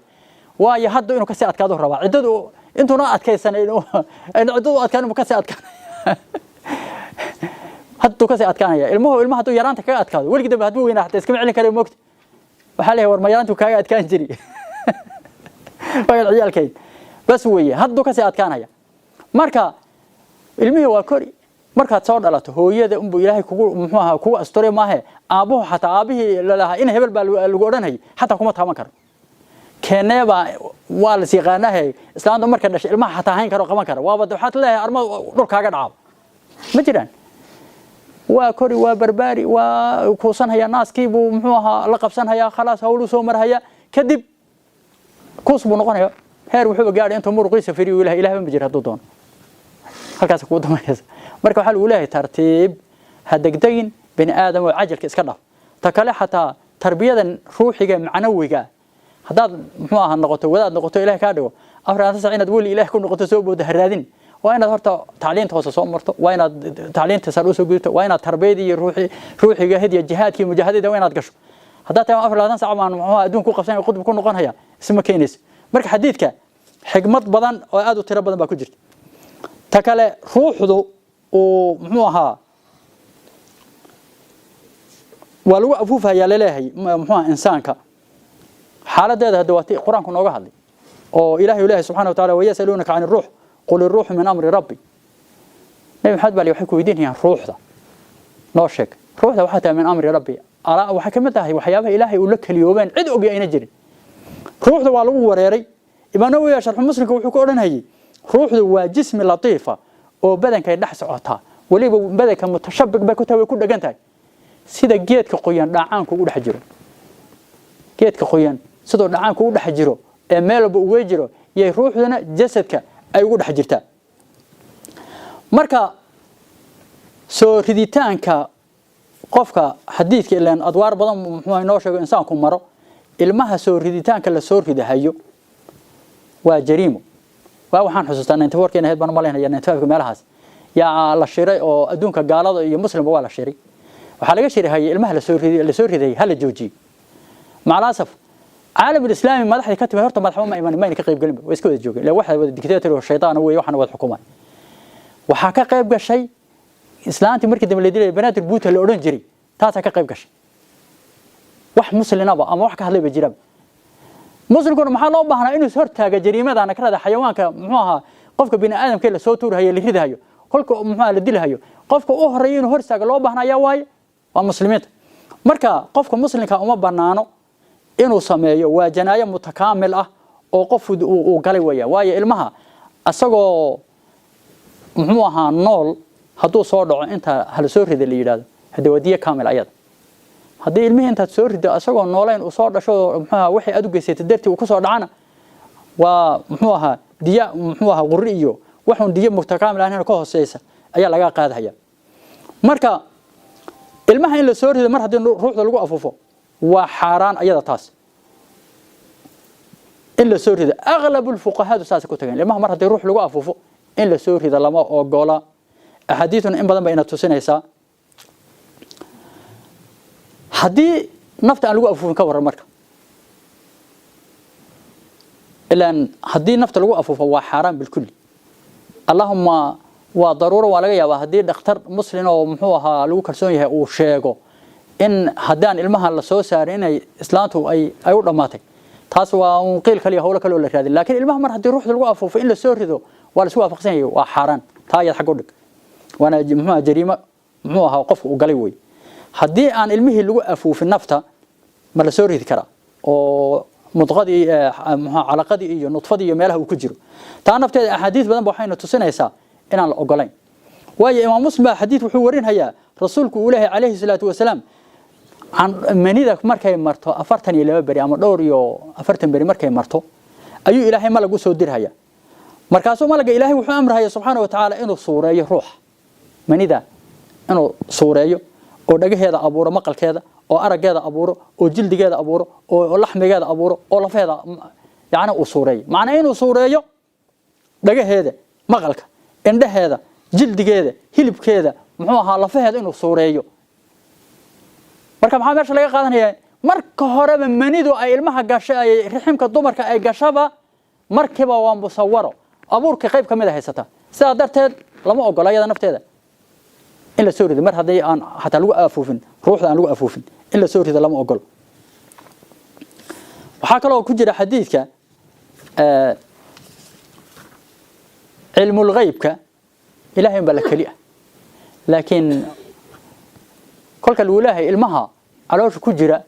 Speaker 1: waayo hadda inuu kasii adkaado rabaa. Ciddadu intuuna adkaysan, ciddadu adkaan inuu kasii adkaanaya, hadduu kasii adkaanaya ilmuhu. Ilmaha hadduu yaraanta kaga adkaado, weligii dambe hadduu weynaa xataa iskama celin karayo. Moogta waxaa leeyahay, war ma yaraantu kaaga adkaan jiri wagan ciyaalkayn bas weeye, hadduu kasii adkaanaya. Marka ilmihii waa kori. Markaad soo dhalato hooyada unbuu Ilaahay kugu muxuu ahaa kugu asturay maahe, aabbuhu xataa aabbihii lalahaa in hebel baa lagu odhanayay xataa kuma taaban karo. Keeneebaa waa las yaqaanahe, islaanta marka dhashay ilmaha xataa hayn karo, qaban kara, waaba waxaad leeyahay arma dhulkaaga dhacaaba ma jiraan. Waa kori, waa barbaari, waa kuusanhaya, naaskii buu muxuu ahaa la qabsanhayaa, khalaas hawluu soo marhaya. Kadib Kuus buu noqonaya, heer wuxuuba gaadhay intuu muruqiisa firiyo ilaah ilaahba ma jira hadduu doono, halkaas kugu dambaynaysa. Marka waxaa lagu leeyahay tartiib, ha degdegin bini aadam oo cajalka iska dhaf. Ta kale, xataa tarbiyadan ruuxiga macnawiga, haddaad muxuu ahaa noqoto wadaad noqoto, ilaah kaa dhigo 24 saac inaad weli ilaah ku noqoto soo booda ha raadin. Waa inaad horta tacliinta hoose soo marto, waa inaad tacliinta sare usoo gudubto, waa inaad tarbiyadii iyo ruuxiga hediya jihaadkii mujaahadada waa inaad gasho. Haddaad tahay 24 saac baan muxuu ahaa adduun ku qabsanaya, qudub ku noqonaya, isma keenayso. Marka xadiidka xigmad badan oo aad u tiro badan baa ku jirta. Ta kale, ruuxdu uu muxuu ahaa waa lagu afuufayaa laleeyahay muxuu ahaa insaanka xaaladeeda. Hadda waa ti qur-aanku nooga hadlay oo ilaahay ilaahay subxaana wa taala: ويسألونك عن الروح قل الروح من أمر ربي. Nabi Maxamed baa waxay ku weydiinayaan ruuxda, noo sheeg ruuxda. Waxaa tahay من أمر ربي, waxay ka mid tahay waxyaabaha ilaahay uu la keliyoobeen, cid ogi ayna jirin. Ruuxda waa lagu wareeray. Imaam Nawawi sharxu Muslimka wuxuu ku odhanayay ruuxdu waa jismi latiifa oo badankay dhex socotaa, weliba badanka mutashabbik bay ku tahay, way ku dhegan tahay, sida geedka qoyan dhacaanku ugu dhex jiro. Geedka qoyan sidoo dhacaanku ugu dhex jiro ee meel walba uga jiro, yay ruuxduna jasadka ay ugu dhex jirtaa. Marka soo riditaanka qofka, xadiidka ilaan adwaar badan muxuu inoo sheego insaanku maro. Ilmaha soo riditaanka la soo ridahayo waa jariimo. Waa waxaan xusuustaa 94 ahayd baan malaynaya, 95 meelahaas yaa la shiray oo adduunka gaalada iyo muslimba waa la shiray. Waxaa laga shirahayay ilmaha la soo riday hala joojiyey. مع الأسف caalam islaami madaxdii ka timid horta madaxba ma iman, mayna ka qayb galinba, way iska wada joogeen, ilaa waxa wada dictator oo shaytaan weeye, waxana wada xukumaan. Waxaa ka qayb gashay islaantii markii dambe la dilay Banaadir Buuta la odhan jiray, taasaa ka qayb gashay. Wax muslinaba ama wax ka hadlay ba jiraba. Muslimkuna maxaa loo baahnaa? Inuu hortaaga jariimada nakrada xayawaanka, muxuu ahaa, qofka bini aadamka la soo tuurahayo, la ridahayo, kolka muxuu ahaa la dilahayo, qofka u horeeya inuu hor istaaga loo baahnaa ayaa waaye, waa muslimiinta. Marka qofka muslimka uma banaano inuu sameeyo, waa janaayo mutakaamil ah oo qof uu galay weeyaan. Waayo ilmaha asagoo muxuu ahaa nool hadduu soo dhaco inta hala soo rida la yidhahdo, haddii waa diyo kaamil ayada. Haddii ilmihii intaad soo rido asagoo noolayn uu soo dhasho, muxuu ahaa, wixii aad u geysatay dartii uu ku soo dhacana, waa muxuu ahaa diya, muxuu ahaa qurri iyo waxuun diyo mutakaamil ahayn ka hooseysa ayaa laga qaadahaya. Marka ilmaha in la soo rido mar haddii ruuxda lagu afuufo waa xaaraan ayada taas in la soo rido. أغلب الفقهاء saas ku tageen, ilmaha mar haddii ruux lagu afuufo in la soo rido lama ogola. Axaadiiduna in badan ba ina tusinaysaa. Haddii nafta aan lagu afuufin ka warran? Marka ilaan haddii nafta lagu afuufo waa xaaraan بالكل, اللهم waa daruuro. Waa laga yaabaa haddii dhakhtar muslin oo muxuu ahaa lagu kalsoon yahay uu sheego in haddaan ilmaha la soo saarin inay islaantu ay u dhammaatay, taas waa un qiil kaliya, howlo kale oo la raadin. Laakiin ilmaha mar haddii ruuxda lagu afuufo in la soo rido waa la isku waafaqsan yahay, waa xaaraan. Taa ayaad xagga u dhig, waana muxuu ahaa jariimo muxuu ahaa qofka uu galay wey. Haddii aan ilmihii lagu afuufin nafta, ma la soo ridi karaa oo mudqadii, muxuu calaqadii iyo nudfadii iyo meelaha uu ku jiro? Taa nafteeda axaadiis badan ba waxayna tusinaysaa inaan la ogolayn. Waayo Imaam Muslim baa xadiid wuxuu warinhayaa rasuulku uu leeyahay calayhi salaatu wasalaam: manida markay marto 42 beri ama dhowr iyo 40 beri markay marto ayuu ilaahay malag u soo dirhaya. Markaasuu malaga ilaahay wuxuu amrahaya subxaana wa tacaala inuu suureeyo ruuxa manida, inuu suureeyo oo dhagaheeda abuuro, maqalkeeda oo araggeeda abuuro, oo jildigeeda abuuro, oo laxmigeeda abuuro, oo lafaheeda, yacni uu suureeyo. Macnaa inuu suureeyo dhagaheeda, maqalka, indhaheeda, jildigeeda, hilibkeeda, muxuu ahaa, lafaheeda inuu suureeyo. Marka maxaa meesha laga qaadanayaa? Marka horeba manidu ay ilmaha gashay, ay riximka dumarka ay gashaba, markiiba waa musawaro, abuurka qayb ka mid a haysata. Sidaa darteed lama ogola iyada nafteeda in la soo rido. Mar haddii aan xataa lagu afuufin ruuxda, aan lagu afuufin, in la soo rido lama ogolo. Waxaa kaloo ku jira xadiidka cilmulghaybka ilahay baa la keli ah. Laakiin kolka lagu leeyahay ilmaha caloosha ku jira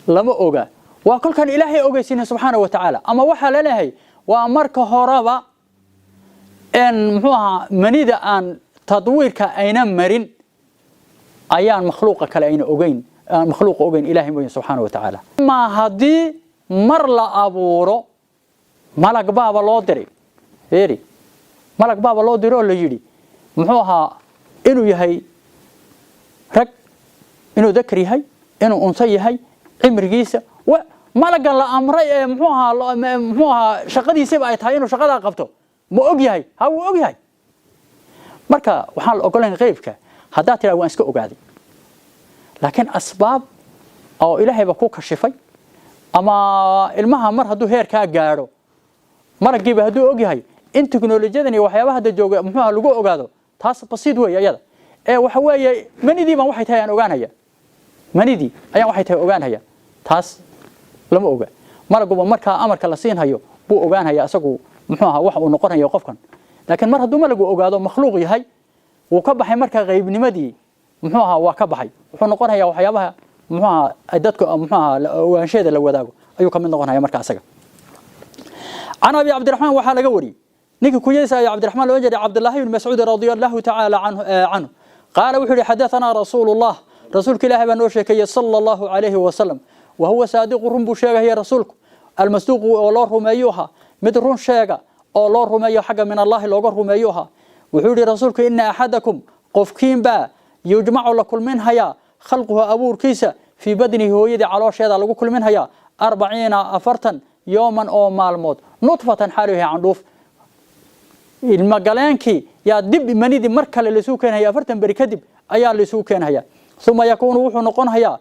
Speaker 1: lama oga, waa kolkaan ilaahay ogeysiinay subxaana wa tacaala, ama waxaa la leeyahay waa marka horeba en muxuu ahaa manida aan tadwiirka ayna marin ayaan makhluuqa kale ayna ogeyn, aan makhluuqa ogeyn, ilaahay mooyin subxaana wa tacaala. Ma haddii mar la abuuro Malag baaba loo diray, fiiri, malag baaba loo diray oo la yidhi muxuu ahaa inuu yahay rag, inuu dakar yahay, inuu unsa yahay, cimrigiisa. Malagan la amray ee muxuu ahaa, muxuu ahaa, shaqadiisiba ay tahay inuu shaqadaa qabto, ma og yahay? Ha, wuu og yahay. Marka waxaan la ogolayn qeybka haddaad tiraa waan iska ogaaday, laakiin asbaab oo ilaahayba ku kashifay ama ilmaha mar hadduu heerkaa gaadho, malaggiiba hadduu og yahay in teknolojiyadan iyo waxyaabaha hadda jooga muxuu ahaa lagu ogaado, taas basiid weeye ayada. Ee waxa weeye manidii baan waxay tahay aan ogaanaya, manidii ayaan waxay tahay ogaanaya, taas lama oga. Malaguba markaa amarka la siinhayo buu ogaanaya isagu muxuu ahaa waxa uu noqonayo qofkan. Laakiin mar hadduu malagu ogaado makhluuq yahay, wuu ka baxay markaa qaybnimadii, muxuu ahaa, waa ka baxay. Wuxuu noqonayaa waxyaabaha muxuu ahaa ay dadku muxuu ahaa ogaanshaheeda la wadaago ayuu ka mid noqonaya marka asaga. Can Abi Cabdiraxmaan waxaa laga wariyey, ninka kunyadiisa Abi Cabdiraxmaan loo jiray, Cabdullaahi ibn Mascuud radia Allahu tacaala canhu, qaala wuxuu yihi: xadahanaa rasuulullah, rasuulka Ilaahay baa noo sheekeeyey, sala Allahu calayhi wasalam, wa huwa saadiqu, run buu sheegaya rasuulku, almasduuqu, oo loo rumeeyu ahaa, mid run sheega oo loo rumeeyo xagga min Allahi looga rumeeyu ahaa. Wuxuu yihi rasuulku: ina axadakum, qofkiinbaa, yujmacu, la kulminhayaa, khalquhu, abuurkiisa, fii badnihi, hooyadii caloosheeda lagu kulminhayaa, 40, 40, yooman, oo maalmood, nudfatan, xaalu yahay candhuuf. Ilmagaleenkii yaa dib manidii mar kale laisugu keenhaya, 40 beri kadib ayaa laisugu keenhaya. Uma yakuunu, wuxuu noqonhayaa,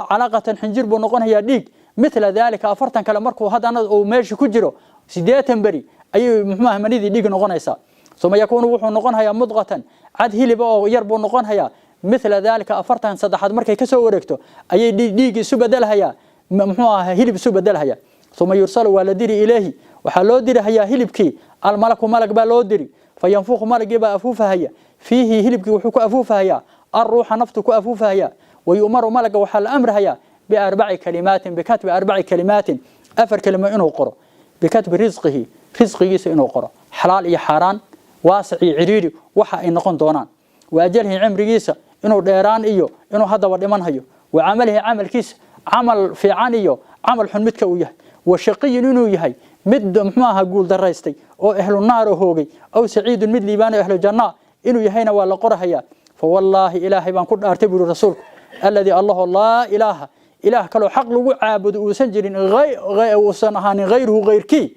Speaker 1: calaqatan, xinjir buu noqonhayaa, dhiig, mithla daalika, 40 kale markuu haddana uu meesha ku jiro, 80 beri ayay muxuu manidii dhiig noqonaysaa. Uma yakuunu, wuxuu noqonhayaa, mudqatan, cad hiliba oo yar buu noqonhayaa, mithla daalika, 40 saddexaad markay kasoo wareegto ayay dhiig isu bedelhayaa, muxuu ahaa, hilib isu bedelhayaa. Uma yursalu, waa la diri, ilayhi, waxaa loo dirihayaa hilibkii, almalaku, malag baa loo diri, fayanfukhu, malagii baa afuufahaya, fiihi, hilibkii wuxuu ku afuufahayaa, alruuxa, naftu ku afuufahaya. Wayu'maru, malaga waxaa la amrahayaa, biarbaci kalimaatin, bikatbi arbaci kalimaatin, afar kelimo inuu qoro, bikatbi risqihi, risqigiisa inuu qoro, xalaal iyo xaaraan, waasic iyo ciriiri waxa ay noqon doonaan, wa ajalihi, cimrigiisa, inuu dheeraan iyo inuu haddaba dhiman hayo, wa camalihi, camalkiisa, camal fiican iyo camal xun midka uu yahay, wa shaqiyun, inuu yahay mid muxuu ahaa guul daraystay oo ehlu naar oo hoogay, aw saciidun, mid liibaan oo ehlu janna inuu yahayna waa la qorahayaa. Fa wallaahi, Ilaahay baan ku dhaartay, buuri rasuulku, alladii, Allahu, laa ilaaha, ilaah kaloo xaq lagu caabudo uusan jirin, uusan ahaanin, hayruhu, hayrkii,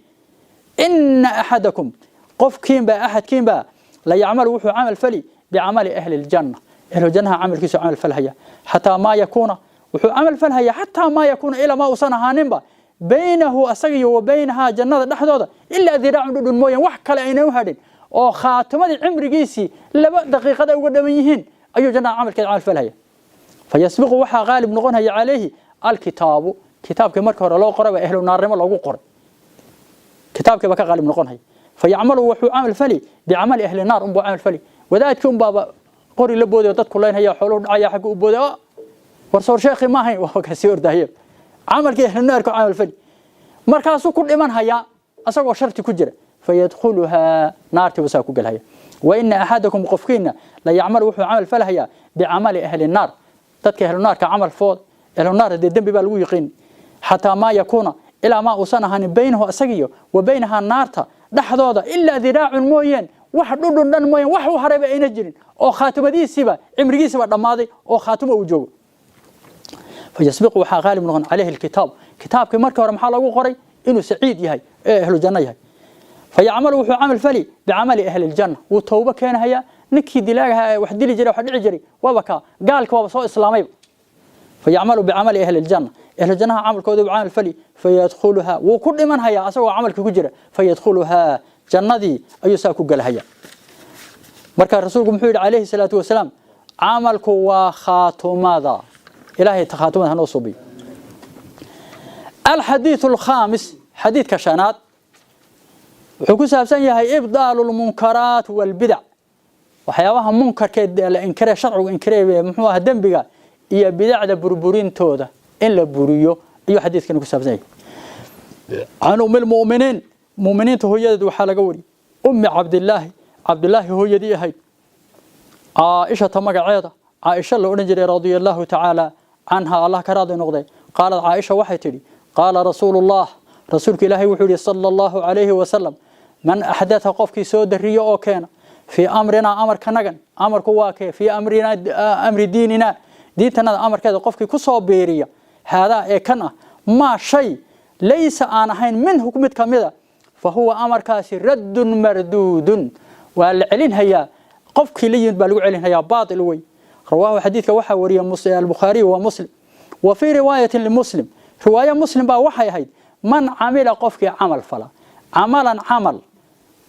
Speaker 1: ina axadakum, qofkiinbaa, axadkiinbaa, la yacmalu, wuxuu camal fali, bicamali ahli ljanna, ahlu jannaha camalkiisu camal falhaya, xataa maa yakuuna, wuxuu camal falhaya, xataa maa yakuuna, ilaa ma uusan ahaaninba, baynahu, asaga iyo wa baynahaa, jannada dhexdooda, ilaa diraacun, dhudhun mooyaan wax kale aynan u hadhin, oo khaatimadii cimrigiisii 2 daqiiqada uga dhaman yihiin ayuu jannada camalkeeda camal falhaya. Fayasbiqu, waxaa qaalib noqonaya, calayhi alkitaabu, kitaabkii marka hore loo qoray baa ehlu naarnimo loogu qoray, kitaabkii baa ka qaalib noqonaya. Fayacmalu, wuxuu camal fali, bicamali ahli naar unbuu camal fali. Wadaadkii unbaaba qori la booday oo dadku leynhaya, xooluhu dhacaya, xagga u booday, oo war soor sheekhi ma ahayn, waa ka sii ordaye, camalkii ahlu naarku camal fali, markaasuu ku dhiman hayaa asagoo sharti ku jira, fayadkhuluhaa, naartii basaa ku gelhaya. Wa ina axadakum, qofkiina, la yacmalu, wuxuu camal falhayaa, bicamali ahli naar, dadka ahlu naarka camal food. Ahlu naar dee dembi baa lagu yiqiin. Xataa maa yakuuna, ilaa maa uusan ahaanin, baynahu, asagiyo, wa baynahaa, naarta dhexdooda, ilaa diraacun mooyeen, wax dhudhun dhan mooyeen, wax u harayba ayna jirin, oo khaatimadiisiiba cimrigiisiiba dhammaaday oo khaatimo uu joogo. Fayasbiqu, waxaa qaalib noqon, calayhi alkitaab, kitaabkii markii hore maxaa loogu qoray? Inuu saciid yahay ee ahlu janno yahay. Fayacmalu, wuxuu camal fali, bicamali ahli ljanna, wuu towbo keenahayaa. Ninkii dilaagaha ee wax dili jiray, wax dhici jiray, waaba kaa gaalka, waaba soo islaamayba. Fayacmalu bicamali ahli ljanna, ahlu jannaha camalkooda buu camal fali, fayadkhuluhaa, wuu ku dhiman hayaa asagoo camalkii ku jira, fayadkhuluhaa, jannadii ayuu saa ku gelahaya. Marka rasuulku muxuu yidhi calayhi salaatu wasalaam? Camalku waa khaatumada. Ilaahay khaatumada hanoo suubiyo. Alxadiidu alkhaamis, xadiidka shanaad, wuxuu ku saabsan yahay ibdaalu lmunkaraat walbidac, waxyaabaha munkarkeed la inkiree, sharcigu inkiree, muxuu ahaa, dembiga iyo bidacda burburintooda in la buriyo ayuu xadiidkani ku saabsan yahay. Can ummi lmu'miniin, mu'miniinta hooyadeed waxaa laga wariyey, Ummi Cabdillaahi, Cabdillaahi hooyadii ahayd, Caaishata magaceeda Caaisha la odhan jiray, radia Allahu tacaala canha, Allah ka raadi noqday, qaalad, Caaisha waxay tidhi: qaala rasuulullah, Rasuulka Ilaahay wuxuu yidhi sala Allahu calayhi wasalam: man axdatha, qofkii soo dariyo oo keena, fii amrinaa, amarkanagan, amarku waa kee? Fii amrinaa, amri diininaa, diintanada amarkeeda qofkii ku soo biiriya, haadaa ee kan ah, maa shay laysa aan ahayn minhu mid ka mida, fa huwa amarkaasi raddun marduudun, waa la celinhayaa, qofkii la yimid baa lagu celinhayaa, baatil wey. Rawaahu, xadiidka waxaa wariya Albukhaariy wa Muslim. Wa fii riwaayatin liMuslim, riwaayo Muslim baa waxay ahayd: man camila, qofkii camal fala, camalan, camal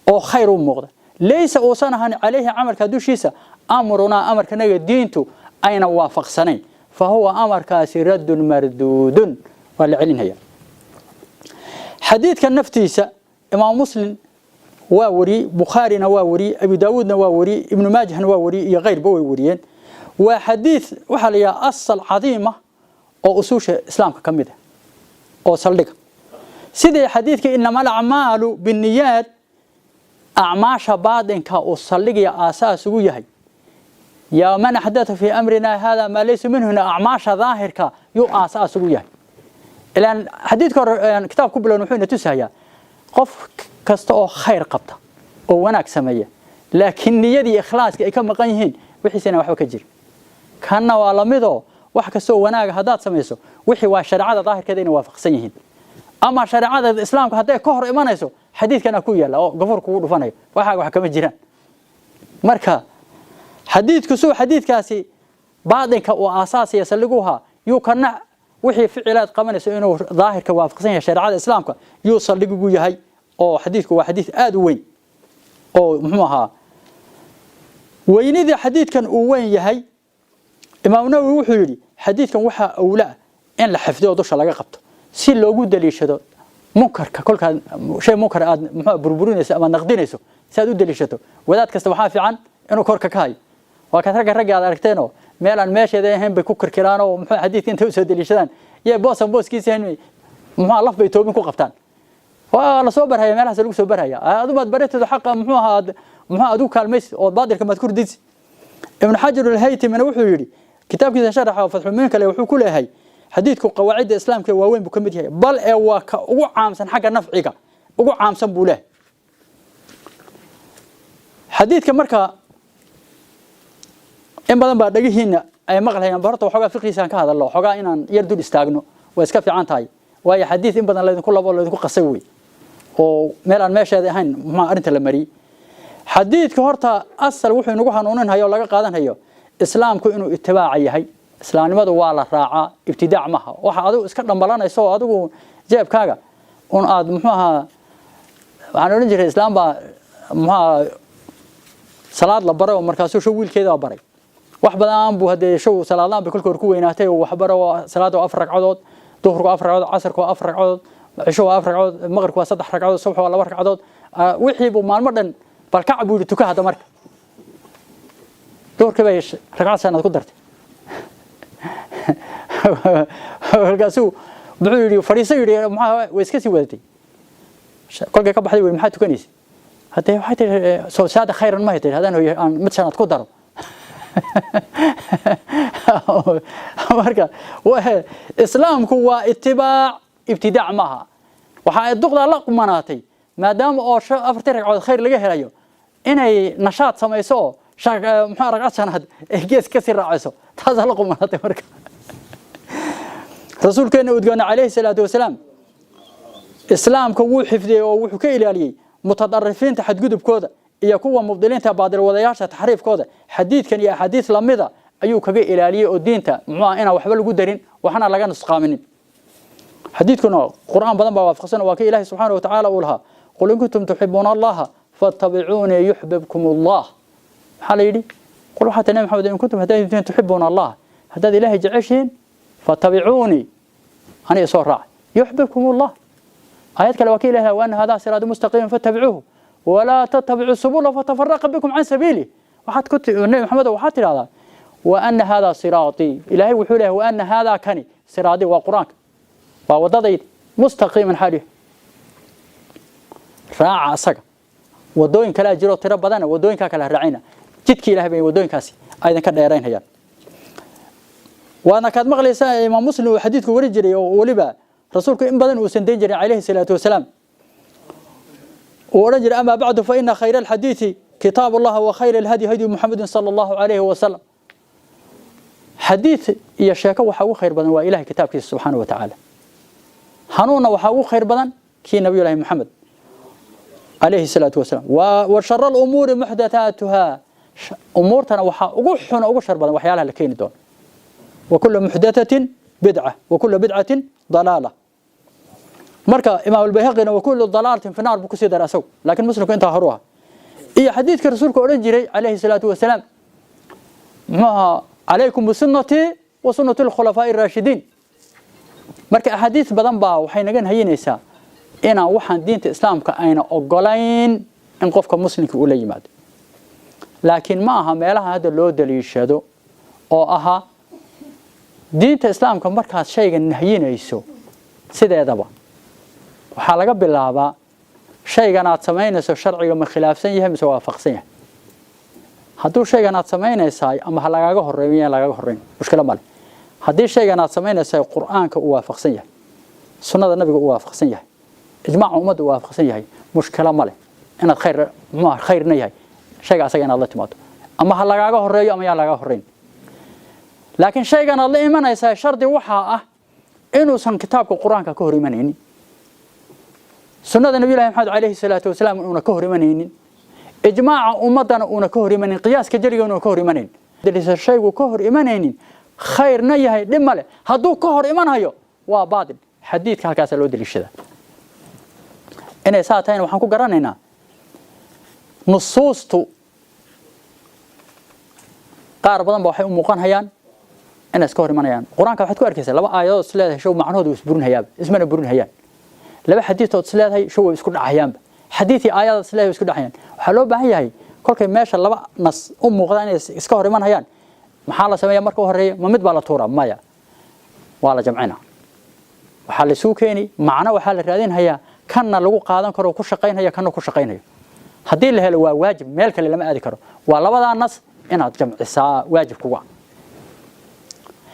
Speaker 1: oo khayr u muuqda, laysa uusan ahan, calayhi, camalka dushiisa, amrunaa, amarkanaga diintu ayna waafaqsanayn, fa huwa amarkaasi raddun marduudun, waa la celinhaya. Xadiidka naftiisa Imaam Muslim waa wariyey, Bukhaarina waa wariyey, Abu Daawuudna waa wariyey, Ibnu Maajahna waa wariyey, iyo keyrba way wariyeen. Waa xadiid waxaa la yidhaha asal cadiima oo usuusha Islaamka ka mid ah oo saldhiga, sidii xadiidka inama alacmaalu binniyaat acmaasha baadinka uu saldhigaya aasaas ugu yahay, yaa man axdatha fii amrina hada maa laysa minhuna acmaasha daahirka yuu aasaas ugu yahay. Ilaan xadiidka hore kitaab ku bilown wuxuu ina tusayaa qof kasta oo khayr qabta oo wanaag sameeya, laakiin niyadii ikhlaaska ay ka maqan yihiin, wixiisana waxba ka jirin. Kanna waa lamidoo wax kasta oo wanaaga haddaad samayso, wixii waa shareecada daahirkeeda inay waafaqsan yihiin ama shareecada Islaamka hadday ka hor imanayso, xadiidkana ku yaalla oo gafuur kugu dhufanayo, waxaaga wax kama jiraan. Marka xadiidku suu xadiidkaasi baadinka uu aasaasaya saldhiguhaa, yuu kana wixii ficilaad qabanayso inuu daahirka waafaqsan yahay shareecada Islaamka yuu saldhig ugu yahay. Oo xadiidku waa xadiid aada u weyn oo muxuu ahaa weynidii xadiidkan uu weyn yahay. Imaam Nawowi wuxuu yidhi xadiidkan waxaa awla in la xifdiyo oo dusha laga qabto si loogu daliishado munkarka. Kolkaad shay munkar aad muxuu burburinayso ama naqdinayso, si aad u daliishato, wadaad kasta waxaa fiican inuu korka ka hayo. Waa kaad ragga aad aragteenoo meel aan meesheeda ahayn bay ku kirkiraan oo muxuu xadiidka intay usoo daliishadaan iyo boosan booskiisa ahayn muxuu laf bay toobin ku qabtaan. Waa la soo barhaya, meelahaas lagu soo barhaya. Adu maad baratooda xaqa muxuu ahaa muxuu adigu kaalmaysi oo baadilka maad kurdisi. Ibnu Xajar Alhaytimina wuxuu yidhi kitaabkiisa sharaxa Fatxulmuin kale wuxuu ku leeyahay xadiidku qawaacidda Islaamka waaweyn buu ka mid yahay, bal ee waa ka ugu caamsan xagga nafciga ugu caamsan buu leeyahay xadiidka. Marka in badan baa dhagihiina ay maqlayaan. Horta waxoogaa fiqiisaan ka hadalno, waxoogaa inaan yar dul istaagno waa iska fiican tahay, waayo xadiid in badan laydinku labo laydinku qasay wey oo meel aan meesheeda ahayn muxuu arrinta la mariyey. Xadiidka horta asal wuxuu inagu hanuuninhayo oo laga qaadanhayo Islaamku inuu itibaaca yahay. Islaamnimadu waa la raacaa, ibtidaac maha. Waxa adigu iska dhambalanayso oo adigu jeebkaaga un aad muxuu ahaa, waxaan odhan jiray islaam baa muxuu ahaa salaad la baray oo markaasuu show wiilkeeda baray. Wax badan buu hadee show salaadlaan bay kolka hor ku weynaatay oo wax baro. Salaada waa 4 ragcadood, duhurku waa 4 ragcadood, casarku waa 4 ragcadood, cisho waa 4 ragcadood, maqribku waa 3 ragcadood, subax waa 2 ragcadood. Wixii buu maalmo dhan balkac buu yidhi tuka. Hadda marka duhurkii bay ragcad shanaad ku dartay. Markaasuu muxuu yidhi? Fadhiiso yidhi. Maxaa way iska sii wadatay. Kolkay ka baxday, maxaa tukanaysa? Haddee waxay tihi soo saada khayran ma tihi haddaan hooyo aan mid shanaad ku daro. Marka Islaamku waa itibaac, ibtidaac maaha. Waxa ay duqdaa la qumanaatay maadaama oo 4-tii ragcadood khayr laga helayo inay nashaad samayso oo muxuu ragcad shanaad ay gees ka sii raacayso, taasaa la qumanaatay. Marka rasuulkeena udgoona calayhi salaatu wasalaam Islaamka wuu xifdiyey oo wuxuu ka ilaaliyey mutadarifiinta xadgudubkooda iyo kuwa mubdiliinta baadil wadayaasha taxriifkooda. Xadiidkan iyo axaadiis lamida ayuu kaga ilaaliyey oo diinta muxuu ah inaan waxba lagu darin, waxna laga nusqaaminin. Xadiidkuna Qur'aan badan baa waafaqsan. Waa ka Ilaahay subxaanahu watacaala uu lahaa: qul in kuntum tuxibuuna Allaha fattabicuunii yuxbibkum Allah. Maxaa la yidhi? Qul, waxaa tii Nabi Maxamed, in kuntum, haddaad tihiin, tuxibuuna Allah, haddaad Ilaahay jeceshihiin, fattabicuunii, aniga soo raac, yuxbibkum Allah. Aayad kale waa ka Ilahay: waana hadaa siraadu mustaqiiman fattabicuuhu walaa tattabicuu subula fatafaraqa bikum can sabiilih. Waxaad ku Nabi Maxamed waxaad tidhahdaa: waana haadaa siraatii. Ilaahay wuxuu leeyahay: waana haadaa, kani, siraadii, waa Qur-aanka, waa wadadayda, mustaqiiman xaalihi, raaca asaga. Wadooyin kalea jiroo tiro badana, wadooyinkaa kale ha raacayna, jidkii Ilahay bay wadooyinkaasi aydan ka dheeraynayaan. Waana kaad maqlaysaa Imaam Muslim uu xadiidku wari jiray oo weliba Rasuulku in badan uusan dayn jirin calayhi salaatu wasalaam, uu odhan jiray: "Amaa bacdu, fa ina khayra alxadiidi kitaab Allah wa khayra alhadyi hadyu Muxamedin sala Allahu calayhi wasalam." Xadiid iyo sheeko waxaa ugu khayr badan waa Ilahay kitaabkiisa subxaanahu wa tacaala. Hanuunna waxaa ugu khayr badan kii Nabiyullaahi Maxamed calayhi salaatu wasalaam. Wa shara alumuuri muxdathaatuha, umuurtana waxaa ugu xun, ugu shar badan waxyaalaha la keeni doono. Wa kullu muxdathatin bidca wa kullu bidcatin dalaala. Marka Imaam Albayhaqina "wa kullu dalaalatin fi naar" buu kusii daray asagu, laakiin Muslimku intaa horu ah. Iyo xadiidka Rasuulku odhan jiray calayhi salaatu wasalaam, muxuu ahaa? "Calaykum bisunnatii wa sunnati alkhulafaa'i araashidiin." Marka axaadiis badan baa waxay naga nahayinaysaa inaan waxaan diinta Islaamka ayna ogolayn in qofka muslimka uu la yimaado. Laakiin ma aha meelaha hadda loo daliishado oo ahaa diinta Islaamka. Markaad shayga nahyinayso, sideedaba waxaa laga bilaabaa shaygan aad samaynayso sharciga ma khilaafsan yahay mise waafaqsan yahay? Hadduu shaygan aad samaynaysaa ama ha lagaaga horreeyo yaan lagaaga horreyn, mushkilo male. Haddii shaygan aad samaynaysaa Qur'aanka uu waafaqsan yahay, sunnada Nabiga uu waafaqsan yahay, ijmaaca ummadda uu waafaqsan yahay, mushkilo male inaad khayr, muxuu khayrna yahay shayga asaga inaad la timaado, ama ha lagaaga horreeyo ama yaan lagaaga horreyn. Laakiin shaygan aad la imanaysaa shardi waxaa ah inuusan kitaabka Qur-aanka ka hor imanaynin, sunnada Nabiyullahi Maxamed calayhi salaatu wasalaam uuna ka hor imanaynin, ijmaaca ummaddana uuna ka hor imanaynin, qiyaaska jariga uuna ka hor imanayn. Shaygu ka hor imanaynin, khayrna yahay, dhib male. Hadduu ka hor imanhayo, waa baatil. Xadiidka halkaasaa loo daliishadaa. Inay saa tahayna waxaan ku garanaynaa nusuustu qaar badan ba waxay u muuqanhayaan inay iska hor imanayaan. Qur-aanka waxaad ku arkaysaa laba aayadood is leedahay show macnahoodu way isburinhayaaba, ismana burinhayaan. Laba xadiidood is leedahay show way isku dhacayaanba, xadiid iyo aayadaad is leedahay way isku dhacayaan. Waxaa loo baahan yahay kolkay meesha laba nas u muuqdaan inay iska hor imanhayaan, maxaa la sameeyaa marka u horreeya? Ma mid baa la tuuraa? Maya, waa la jamcina. Waxaa la isugu keeni macno, waxaa la raadinhayaa kanna lagu qaadan karo, ku shaqaynhaya, kanna ku shaqaynhayo. Haddii la helo, waa waajib, meel kale lama aadi karo. Waa labadaa nas inaad jamcisaa waajib kuga.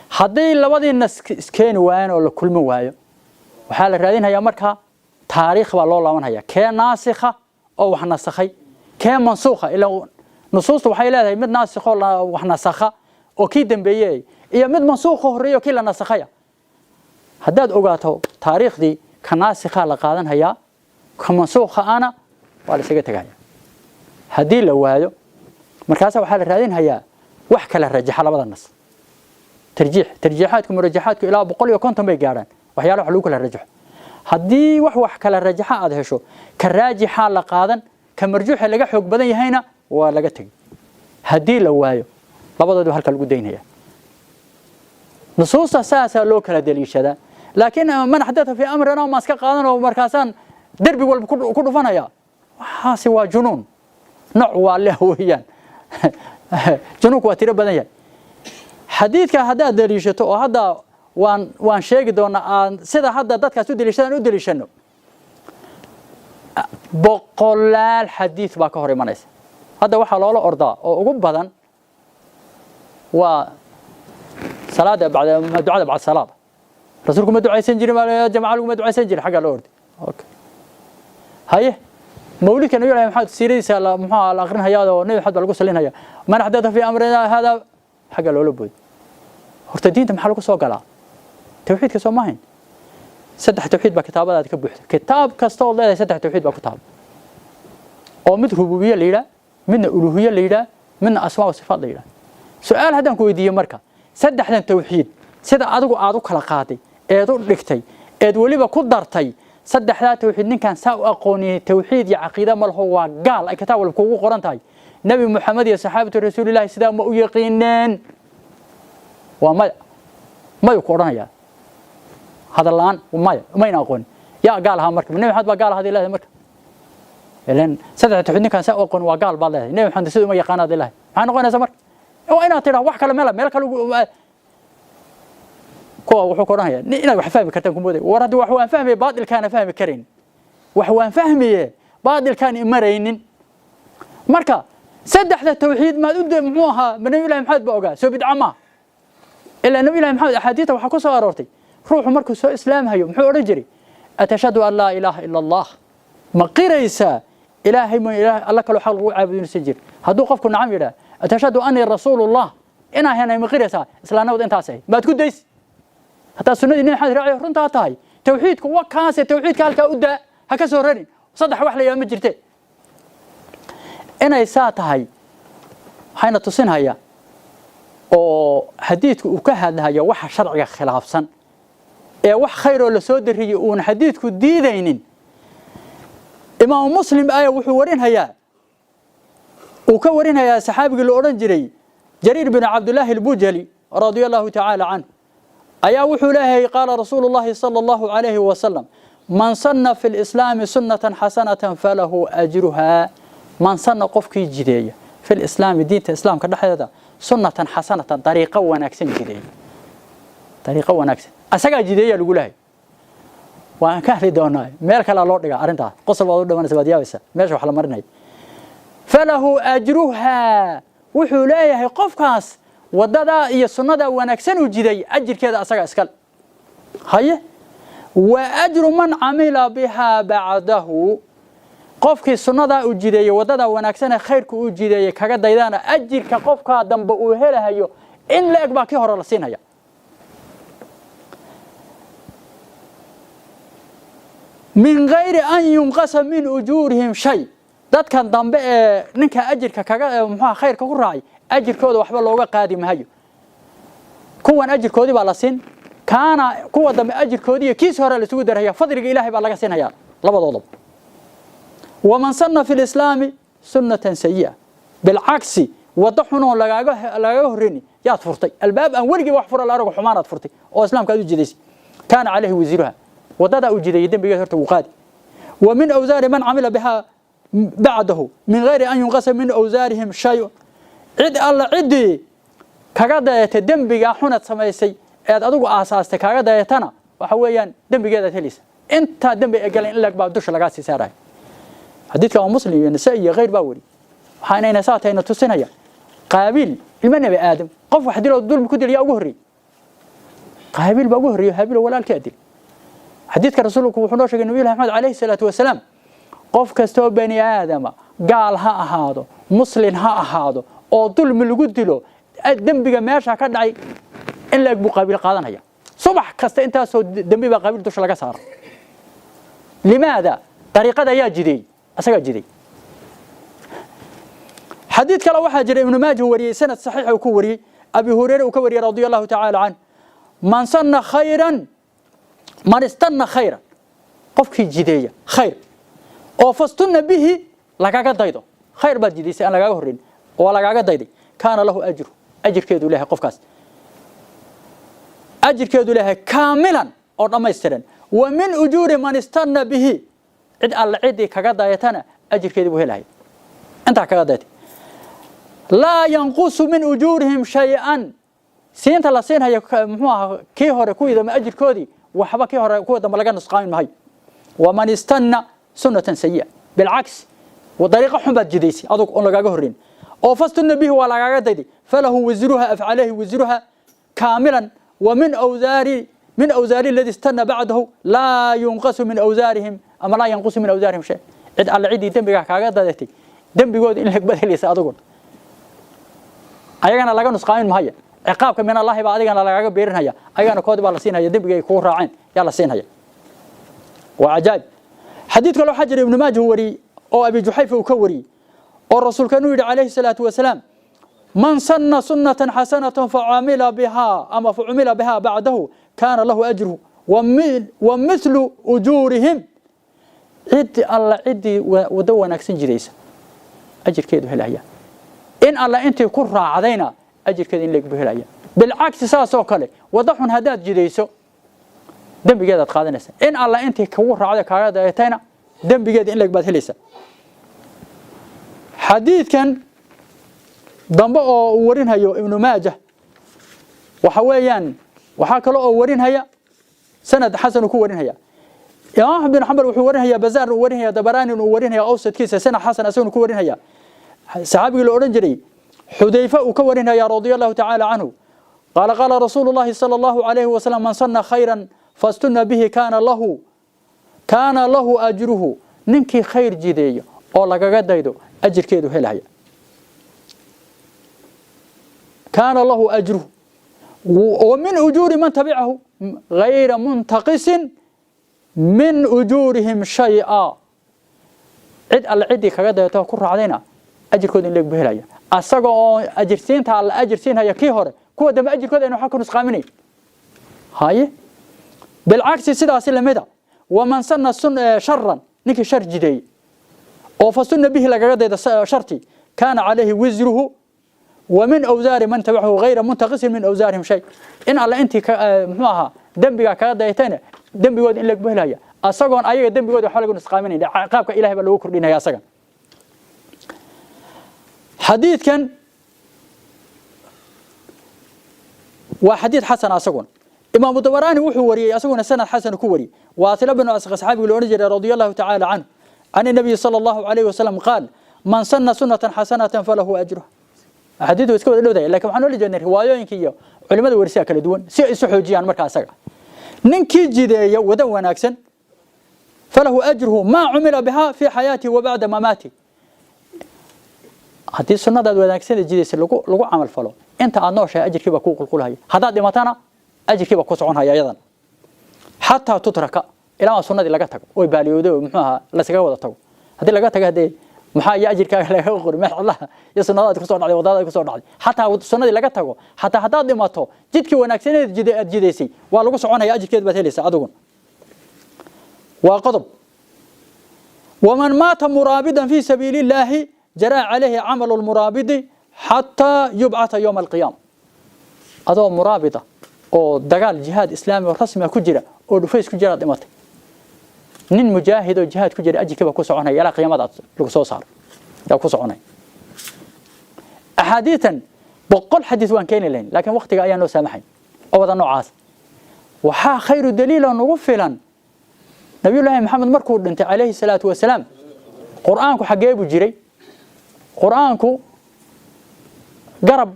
Speaker 1: Haddii labadii nas iskeeni waayaan oo la kulmi waayo, waxaa la raadinhayaa markaa taariikh baa loo laabanhayaa. Kee naasikha oo wax nasakhay, kee mansuukha? Ilaa nusuustu waxay leedahay mid naasikhoo wax nasakha oo kii dambeeyey iyo mid mansuukha horreeyey oo kii la nasakhaya. Haddaad ogaato taariikhdii, ka naasikhaa la qaadanhayaa, ka mansuukha ana waa la isaga tegaya. Haddii la waayo, markaasa waxaa la raadinhayaa wax kala rajaxa labada nas, tarjiix. Tarjiixaadku, murajaxaadku ilaa 150 bay gaadhaan, waxyaalaha wax lagu kala rajaxo. Haddii wax kala rajaxa aad hesho, ka raajixaa la qaadan, ka marjuuxa laga xoog badan yahayna waa laga tegay. Haddii la waayo, labadoodba halka lagu daynaya. Nusuusta saasaa loo kala daliishadaa. Laakiin "man axdatha fi amrina" ma iska qaadan oo markaasaan derbi walba ku dhufanaya, waxaasi waa junuun, nooc waa leh weeyaan. Junuunku waa tiro badan yahay. Xadiidka haddaad daliishato, oo hadda waan sheegi doonaa, aan sida hadda dadkaas u daliishadaan u daliishano, boqolaal xadiid baa ka hor imanaysa. Hadda waxaa loola ordaa oo ugu badan waa salaada bacda, ducada bacda salaada. Rasuulku ma ducaysan jirin, jamaca laguma ducaysan jirin, xaggaa loo orday. Okay, haye, mawlidka Nabi Maxamed siiradiisa la muxuu la aqrinhayaa oo Nabi Maxamed baa lagu salinaya. "Man axdatha fi amrina hada", xagga loola booday. Horta diinta maxaa lagu soo galaa? Tawxiidka soo maahayn? Saddex tawxiid baa kitaabadaada ka buuxda. Kitaab kasta ood leedahay saddex tawxiid baa ku taal, oo mid rububiye la yidhaah, midna uluhiye la yidhaah, midna asmaa wa sifaat la yidhaah. Su-aal haddaan ku weydiiyo marka, saddexdan tawxiid sida adigu aad u kala qaaday eed u dhigtay eed weliba ku dartay, saddexdaa tawxiid ninkaan saa u aqooniyey tawxiid iyo caqiida ma laho, waa gaal, ay kitaab walba kugu qoran tahay. Nebi Muxamed iyo saxaabatu Rasuulillahi sidaa ma u yaqiineen? Waa maya, mayu ku odhanayaa hadal la'aan. Maya, mayna aqoonin. Yaa gaal ahaa marka? Nebi Maxamed baa gaal ahaa leedahay. Marka ilan saddex tawxiid ninkaan saa u aqoon waa gaal baad leedahay. Nebi Maxamed sida uma yaqaanaad leedahay. Maxay noqonaysaa marka? Waa inaad tidhaa wax kale meel meel kale. Kuwa wuxuu ku odhanaya inaad wax fahmi kartaan kumooday. War haddii wax waan fahmaye, baadilkaana fahmi karayn. Wax waan fahmaye, baadilkaan imaraynin. Marka saddexda tawxiid maad u muxuu ahaa? Ma Nabi Ilahi Maxamed ba ogaa? Soo bidca maaha? Ilaa Nabi Ilahi Maxamed axaadiista waxaa ku soo aroortay Ruuxu markuu soo islaamhayo muxuu odhan jiray? Atashhadu an laa ilaaha ila Allah, ma qiraysaa Ilaahay ma Ilaah alla kaloo xaq lagu caabudo inuusan jirin? Hadduu qofku nacam yidhaah, atashhadu annii rasuulullah, inaa henay ma qiraysaa? Islaamnimadu intaas ahayd. Maad ku days haddaa sunnadii Nabi Maxamed raaciyo runtaa tahay. Tawxiidku wa kaase, tawxiidka halkaa u daa, ha ka soo rarin saddex wax la yidhaha ma jirte. Inay saa tahay waxayna tusinhayaa oo xadiidku uu ka hadlahaya waxa sharciga khilaafsan ee wax khayroo la soo dariyey uuna xadiidku diidaynin. Imaamu Muslim ayaa wuxuu warinhayaa, uu ka warinhayaa saxaabigii la odhan jiray Jariir bin Cabdullaahi Albujali radia Allahu tacaala canhu, ayaa wuxuu leeyahay: qaala rasuulu llahi sala Allahu calayhi wasalam, man sanna fi lislaami sunnatan xasanatan falahu ajruhaa. Man sanna, qofkii jideeya, fi lislaami, diinta Islaamka dhexdeeda, sunnatan xasanatan, dariiqo wanaagsan jideeya, dariiqo wanaagsan asagaa jideeya lagu lehay. Waan ka hadli doonaa, meel kalea loo dhigaa arrintaas. Qosol baad u dhamanaysa, waad yaabaysa meesha wax la marinaya. Falahu ajruhaa, wuxuu leeyahay qofkaas wadadaa iyo sunnadaa wanaagsan uu jiday ajirkeeda asaga iskale. Haye, wa ajru man camila bihaa bacdahu, qofkii sunnadaa uu jideeyey, wadadaa wanaagsanee khayrka uu jideeyey kaga daydaana, ajirka qofkaa dambe uu helahayo in la eg baa kii hore la siinaya. Min gayri an yunqasa min ujuurihim shay, dadkan dambe ee ninka ajirka kaga muxuha khayrka ku raacay ajirkooda waxba looga qaadi maayo. Kuwan ajirkoodii baa la siin, kaana kuwa dambe ajirkoodii iyo kiis hore la isugu daraya, fadliga Ilaahay baa laga siinaya labadoodaba. Waman sanna fi lislaami sunnatan sayi'a, bilcagsi, waddo xunoo lagaaga horreyni yaad furtay, albaab aan weligii wax fura la arago xumaanaad furtay oo Islaamka aad u jidaysay, kaana calayhi wasiruha, waddadaa uu jideeyey dembigeed horta wuu qaadi. Wa min awsaari man camila bihaa bacdahu min gayri an yunqasa min awsaarihim shay-un, cid alla ciddii kaga dayatay dembigaa xunad samaysay eed adigu aasaastay kaaga dayatana, waxa weeyaan dembigeedaad helaysa. Intaa dembi ee galeen in lag baa dusha lagaa sii saaraya. Xadiidka waa Muslim iyo Nisaa iyo khayr baa weri. Waxaanayna saa tahayna tusinaya Qaabiil, ilmo Nebi Aadam, qof wax diloo dulmi ku dil yaa ugu horreeyey? Qaabiil baa ugu horreeyey, Haabiil oo walaalkii dil. Xadiidka rasuulku wuxuu noo sheegay, Nabiyullahi Maxamed calayhi salaatu wasalaam, qof kastoo bani aadama, gaal ha ahaado, muslin ha ahaado, oo dulmi lagu dilo, dembiga meesha ka dhacay in la eg buu Qaabiil qaadanaya. Subax kasta intaasoo dembi baa Qaabiil dusha laga saara. Limaada? Dariiqada ayaa jideey, asagaa jiday. Xadiid kale waxaa jira Ibnu Maaja wariyey, sanad saxiix uu ku wariyey, Abi Hureyre uu ka wariyey radia Allahu tacaala canh: man sanna khayran, man istanna khayran, qofkii jideeya khayr oo fastunna bihi, lagaga daydo, khayr baad jidaysay aan lagaaga horreyn oo lagaaga dayday, kaana lahu ajru, ajirkeedu leeyahay qofkaas, ajirkeedu leeyahay kaamilan oo dhammaystiran. Wa min ujuuri man istanna bihi, cid alle ciddii kaga dayatana ajirkeedii buu helaya intaa kaga dayatay. Laa yanqusu min ujuurihim shay-an, siinta la siinhayo muxuu ahaa kii hore kuwii dambe ajirkoodii waxba kii hore kuwa dambe laga nusqaamin maayo. Waman istanna sunnatan sayi'a, bilcagsi, dariiqo xun baad jidaysay adug oon lagaaga horreyn oo fastunna bihi, waa lagaaga dayday, falahu wisruha af calayhi wisruha kaamilan wa min awsaari alladhi istanna bacdahu, laa yunqasu min awsaarihim ama laa yanqusu min awsaarihim shay. Cid alle ciddii dembigaa kaaga dadatay dembigooda in lag badelaysa aduguna ayagana laga nusqaamin maayo. Ciqaabka min Allahi baa adigana lagaaga beerinhaya, ayagana koodi baa la siinhaya, dembiga ay kugu raaceen yaa la siinhaya. Waa cajaa'ib. Xadiid kale waxaa jira Ibnu Maaja wariyey oo Abi Juxayfa uu ka wariyey oo rasuulkeenu yidhi calayhi salaatu wasalaam: man sanna sunnatan xasanatan facamila bihaa ama facumila bihaa bacdahu kaana lahu ajruhu wa mithlu ujuurihim. Cid alla ciddii waddo wanaagsan jidaysa ajirkeedu helaya, in alla intii ku raacdayna ajirkeeda in leeg buu helaya. Bilcagsi, saasoo kale waddo xun haddaad jidayso dembigeedaad qaadanaysa, in alla intii kugu raacday kaaga dayatayna dembigeeda in leeg baad helaysa. Xadiidkan dambe oo uu warinhayo Ibnu Maajah waxa weeyaan, waxaa kale oo warinhaya sanad xasan uu ku warinhaya Imaam Axmed bin Xambal, wuxuu warinhayaa, Bazaar uu warinhaya, Dabaraani uu warinhaya awsadkiisa, sanad xasan asaguna ku warinhaya, saxaabigii la odhan jiray Xudayfa uu ka warinhaya radia Allahu tacaala canhu. Qaala qaala rasuulu llahi sala allahu calayhi wasalam man sanna khayran fastunna bihi kaana lahu ajruhu. Ninkii khayr jideeyo oo lagaga daydo, ajirkeedu helaya. Kaana lahu ajruhu wa min ujuuri man tabicahu gayra muntaqisin min ujuurihim shay-a. Cid alle ciddii kaga dayatoo ku raacdayna, ajirkooda in leeg buu helaya, asaga oo ajirsiinta alla ajir siinhaya kii hore, kuwa dambe ajirkooda ayna waxba ka nusqaaminayn. Haye, bilcagsi, sidaasi lamida, waman sanna sharan, ninkii shar jideeyey oo fasunna bihi, lagaga dayda sharti, kaana calayhi wisruhu wa min awsaari man tabicahu gayra muntaqisin min awsaarihim shay. In alle intii muxuu ahaa dembigaa kaga dayatayna, dembigooda in leeg buu helaya, asagoon ayaga dembigooda waxba laga nusqaaminayn. Qaabka ilahay baa loogu kordhinaya asagan. Xadiidkan waa xadiid xasan asaguna. Imaamu Dabaraani wuxuu wariyey asaguna sanad xasan ku wariyey, Waasila binu Asqa, saxaabiga la odhan jiray, radia allahu tacaala canhu, can الnabiyi sala allahu alayhi wasalam qaal: man sanna sunnatan xasanatan falahu ajruha. Axaadiidu iska wada dhowdahay, lakin waxaan oola jeednay riwaayooyinka iyo culimada warisiga kala duwan si ay isu xoojiyaan. Marka asaga ninkii jideeya wada wanaagsan, falahu ajruhu maa cumila biha fi xayaatihi wa bacda mamaati. Haddii sunnadaad wanaagsana jidaysa lagu camal falo, inta aad nooshahay ajirkii baa kuu qulqulhaya, haddaad dhimatana ajirkii baa ku soconhaya iyadan, xataa tutraka, ilaa sunnadii laga tago oy baaliyoodo oo muxuu ahaa laskaga wada tago. Haddii laga tago, haddee maxaa iyo ajirkaaga lagaga qori? Meel cidlaha iyo sunnadaad kusoo dhacday, wadadaad kusoo dhacday. Xataa sunnadii laga tago, xataa haddaad dhimato, jidkii wanaagsaneed jide aad jidaysay waa lagu soconaya, ajirkeed baad helaysaa adiguna. Waa qodob. Waman maata muraabidan fi sabiili illaahi jaraa calayhi camalu lmuraabidi xataa yubcata yowma alqiyaama. Adoo muraabida oo dagaal jihaad islaami oo rasmi ah ku jira oo dhufays ku jira aad dhimatay, nin mujaahid oo jihaad ku jira ajirkii baa ku soconaya ilaa qiyaamada aad lagu soo saaro, yaa ku soconaya. Axaadiitan 100 xadiis waan keeni lahayn, laakiin waqtiga ayaa noo saamaxay oo wada noocaas. Waxaa khayru daliila nugu filan Nabiyullaahi Maxamed markuu dhintay calayhi salaatu wasalaam, Qur'aanku xaggee buu jiray? Qur'aanku garab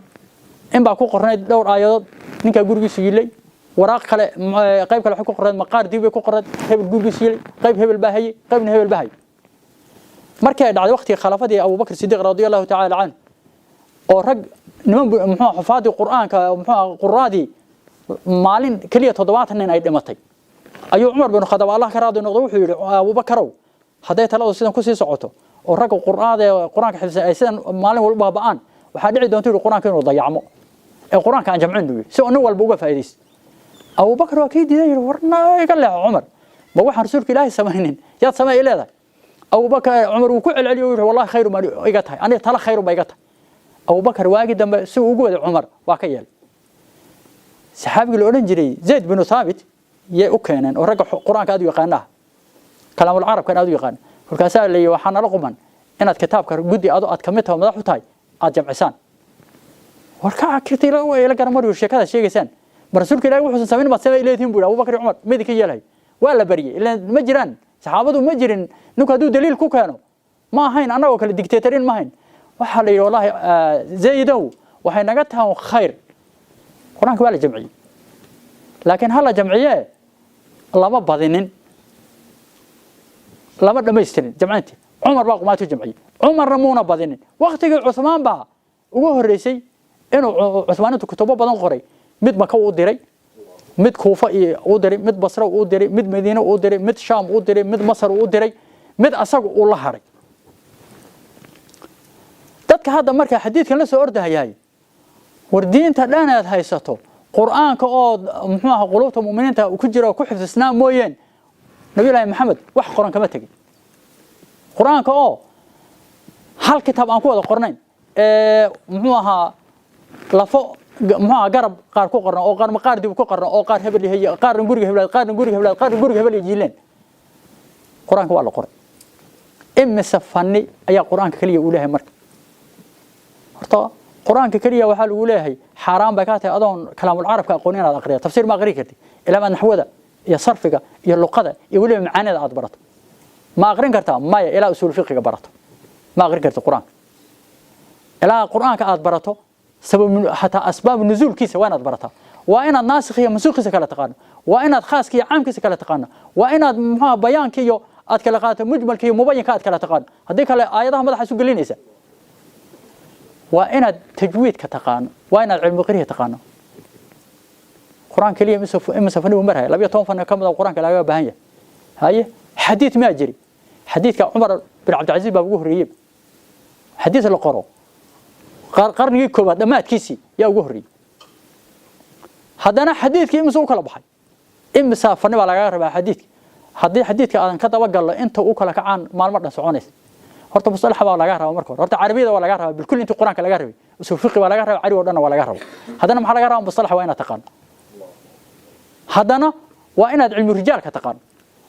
Speaker 1: in baa ku qornayd, dhowr aayadood ninkaa gurigiisu yilay. Waraaq kale, qayb kale waxay ku qornayd maqaar dib bay ku qornayd, hebel gurigiisu yilay, qayb hebel baa hayay, qaybna hebel baa hayay. Markii ay dhacday waqtigii khilaafadii Abubakr Sidiiq radia allahu tacaala canhu, oo rag niman muxuu xufaadii Qur'aanka, muxuu quraadii, maalin keliya 70 nin ay dhimatay, ayuu Cumar bin Khadaab, Allah ka raadi noqdo, wuxuu yidhi: Abubakarow, hadday taladu sidan kusii socoto oo ragga quraada Qur-aanka xifdisan ay sidan maalin walba baaba'aan, waxaa dhici doonta, yidhi, Qur-aanka inuu dayacmo, ee Qur-aanka aan jamcin, buu yidhi, si oo nin walba uga faa'iidaysto. Abubakar waa kii diiday, yidhi: Warna iga leexo Cumar, ma waxaan rasuulka Ilaahay samaynin yaad samey i leedahay? Abubakar, Cumar wuu ku celceliyo, yidhi: Wallahi khayru baan iga tahay aniga, tala khayru ba iga tahay. Abubakar waagii dambe si uu ugu waday Cumar waa ka yeelay. Saxaabigii la odhan jiray Zayd binu Thaabit yay u keeneen, oo ragga Qur-aanka aad u yaqaana ah, kalaamul carabkan aad u yaqaana. Kolkaasaa la yidhi: Waxaa nala quman inaad kitaabka guddi ado aad kamid taho, madax u tahay, aad jamcisaan. War ka kirta ila garan mariyo sheekadaad sheegaysaan, ma rasuulka Ilahi wuxuusan samayn baad samay leedihin, bu yidhi. Abubakar iyo Cumar midi ka yeelhay waa la baryey, ilaan ma jiraan saxaabadu, ma jirin ninku hadduu daliil ku keeno, ma ahayn annagoo kale, dictatorin ma ahayn. Waxaa la yidhi: Wallahi Zaydow, waxay naga tahan khayr. Qur-aanka waa la jamciyey, laakiin ha la jamciyee lama badinin, lama dhamaystirin jamcintii. Cumar baa qumaatu jamciyey, Cumarna muuna badinin. Waktigii Cuthmaan baa ugu horreysay inuu Cuthmaan intuu kutubo badan qoray, mid Maka u diray, mid Kuufa iyo u diray, mid Basra u diray, mid Madiine u diray, mid Shaam u diray, mid Masar u diray, mid asaga uu la haray. Dadka hadda markaa xadiidkan la soo ordahayahay, war diinta dhan aad haysato, Qur-aanka oo muxuu aha qulubta mu'miniinta ku jira oo ku xifdisnaa mooyeen, Nabiyullaahi Maxamed wax qoran kama tegin. Qur-aanka oo hal kitaab aan ku wada qornayn ee muxuu ahaa lafo muxuu ahaa garab qaar ku qorna oo qaar maqaar dib ku qorna oo qaar hebel yahay, qaarna guriga heblaad, qaarna guriga heblaad, qaarna guriga hebel ay jiileen, Qur-aanka waa la qoray. Imise fanni ayaa Qur-aanka keliya uu leeyahay? Marka horta Qur-aanka keliya waxaa lagu leeyahay xaaraan bay ka tahay adoon kalaamul carabka aqoon inaad aqriyo. Tafsiir ma aqri kartid ilaa maad naxwada iyo sarfiga iyo luqada iyo weliba macaanida aad barato. Ma aqrin kartaa? Maya, ilaa usuul fiqiga barato ma aqrin kartid Qur-aanka, ilaa Qur-aanka aad barato. Sabab xataa asbaab nuzuulkiisa waa inaad barataa, waa inaad naasikh iyo mansuukhiisa kala taqaano, waa inaad khaaska iyo caamkiisa kala taqaano, waa inaad muxuu bayaanka iyo aad kala qaato, mujmalka iyo mubayinka aad kala taqaano. Haddii kale aayadaha madaxa isu gelinaysa. Waa inaad tajwiidka taqaano, waa inaad cilmi qirihi taqaano. Qur-aan keliya imise fani buu marhaya? 12 fani ka mid a qur-aanka lagaga baahan yahay. Haye, xadiid maa jiri? Xadiidka Cumar bin Cabdilcaziiz baa ugu horreeyey xadiis la qoro, qarnigii koowaad dhammaadkiisii yaa ugu horreeyey. Haddana xadiidkii imise u kala baxay? Imisa fani baa lagaga rabaa xadiidka? Haddii xadiidka aadan ka dabagallo inta u kala kacaan, maalmo dhan soconaysa. Horta mustalaxa baa laga rabaa marka hore, horta carabiyada waa laga rabaa bilkul intii qur-aanka laga rabay, usul fiqi baa laga rabaa, carabi oo dhanna waa laga rabaa. Haddana maxaa laga rabaa? Mustalaxa waa inaad taqaano. Haddana waa inaad cilmu rijaalka taqaano,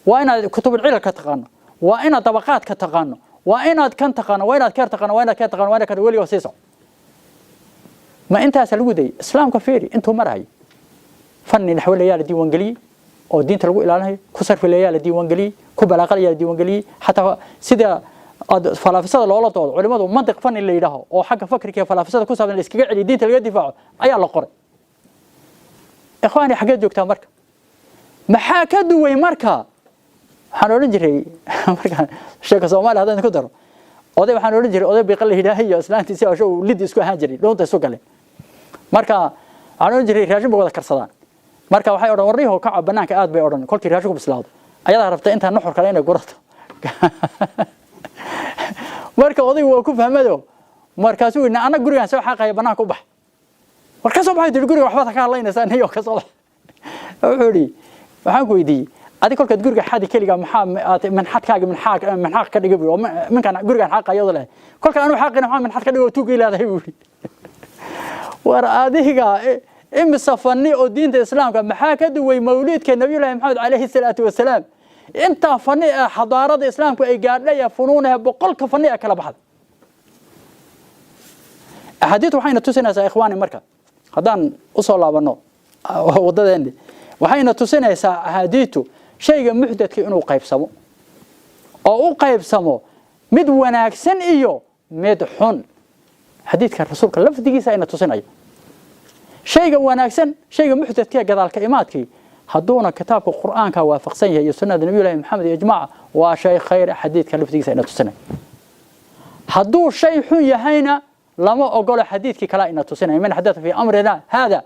Speaker 1: waa inaad kutubulcilalka taqaano, waa inaad dabaqaadka taqaano, waa inaad kan taqaano, waa inaad keer taqaano, waa inaad keer taqaano, waa inaad kan weligaa sii soco. Ma intaasa lagu dayay? Islaamka fiiri intuu marahayo. Fanni naxwo layaa la diiwaangeliyey oo diinta lagu ilaalinayo, ku sarfi layaa la diiwaangeliyey, ku balaaqal yaa la diiwaangeliyey. Xataa sida aad falaafisada loola doodo, culimadu mantiq fanni la yidhaaho oo xagga fakriga iyo falaafisada ku saabsan la iskaga celiyo, diinta laga difaaco ayaa la qoray. Ikhwaani, xaggeed joogtaa marka? Maxaa ka duway marka? Waxaan odhan jiray markaan sheeka Soomaaliya haddaan ku daro, oday waxaan odhan jiray, oday biiqa la yidhaaha iyo islaantiisi asho uu lidi isku ahaan jiray, dhuunta isu galeen. Marka waxaan odhan jiray raashin bay wada karsadaan. Marka waxay odhan, warriho kaca banaanka aad bay odhan. Kolkii raashinku bislaado, ayadaa rabta intaa nuxur kale inay gurato. Marka odaygu waa ku fahmado, markaasuu yidhi, anna gurigaan soo xaaqaya, banaanka u bax. War ka soo baxay tiri, guriga waxbaad ka hadlaynaysaa niyo, ka soo bax. Wuxuu yidhi, waxaan ku weydiiyey, adi kolkaad guriga xadi keliga, maxaa aad minxadkaaga minxaaq minxaaq ka dhigay? Buu minkan gurigaan xaaqayado leh, kolka anuu xaaqina maxaa minxad ka dhigay oo tuugay leedahay? Buu yidhi. War adiga imise fanni oo diinta islaamka maxaa ka duway mawliidka Nabiyullaahi Maxamed calayhi salaatu wasalaam? Intaa fanni ee xadaarada islaamku ay gaadhay ee funuunaha boqolka fanni ee kala baxday, axaadiid waxayna tusinaysaa. Ikhwaani, marka haddaan usoo laabanno waddadeeni, waxayna tusinaysaa axaadiidtu shayga muxdadka inuu qaybsamo oo u qaybsamo mid wanaagsan iyo mid xun. Xadiidka rasuulka lafdigiisa ayna tusinaya shayga wanaagsan, shayga muxdadka ee gadaalka imaadkii, hadduuna kitaabka qur'aanka waafaqsan yahay iyo sunnada Nabiyullaahi Maxamed iyo ijmaaca, waa shay khayr. Xadiidka lafdigiisa ayna tusinaya. Hadduu shay xun yahayna lama ogolo. Xadiidkii kale ayna tusinaya, man axdatha fi amrina hada,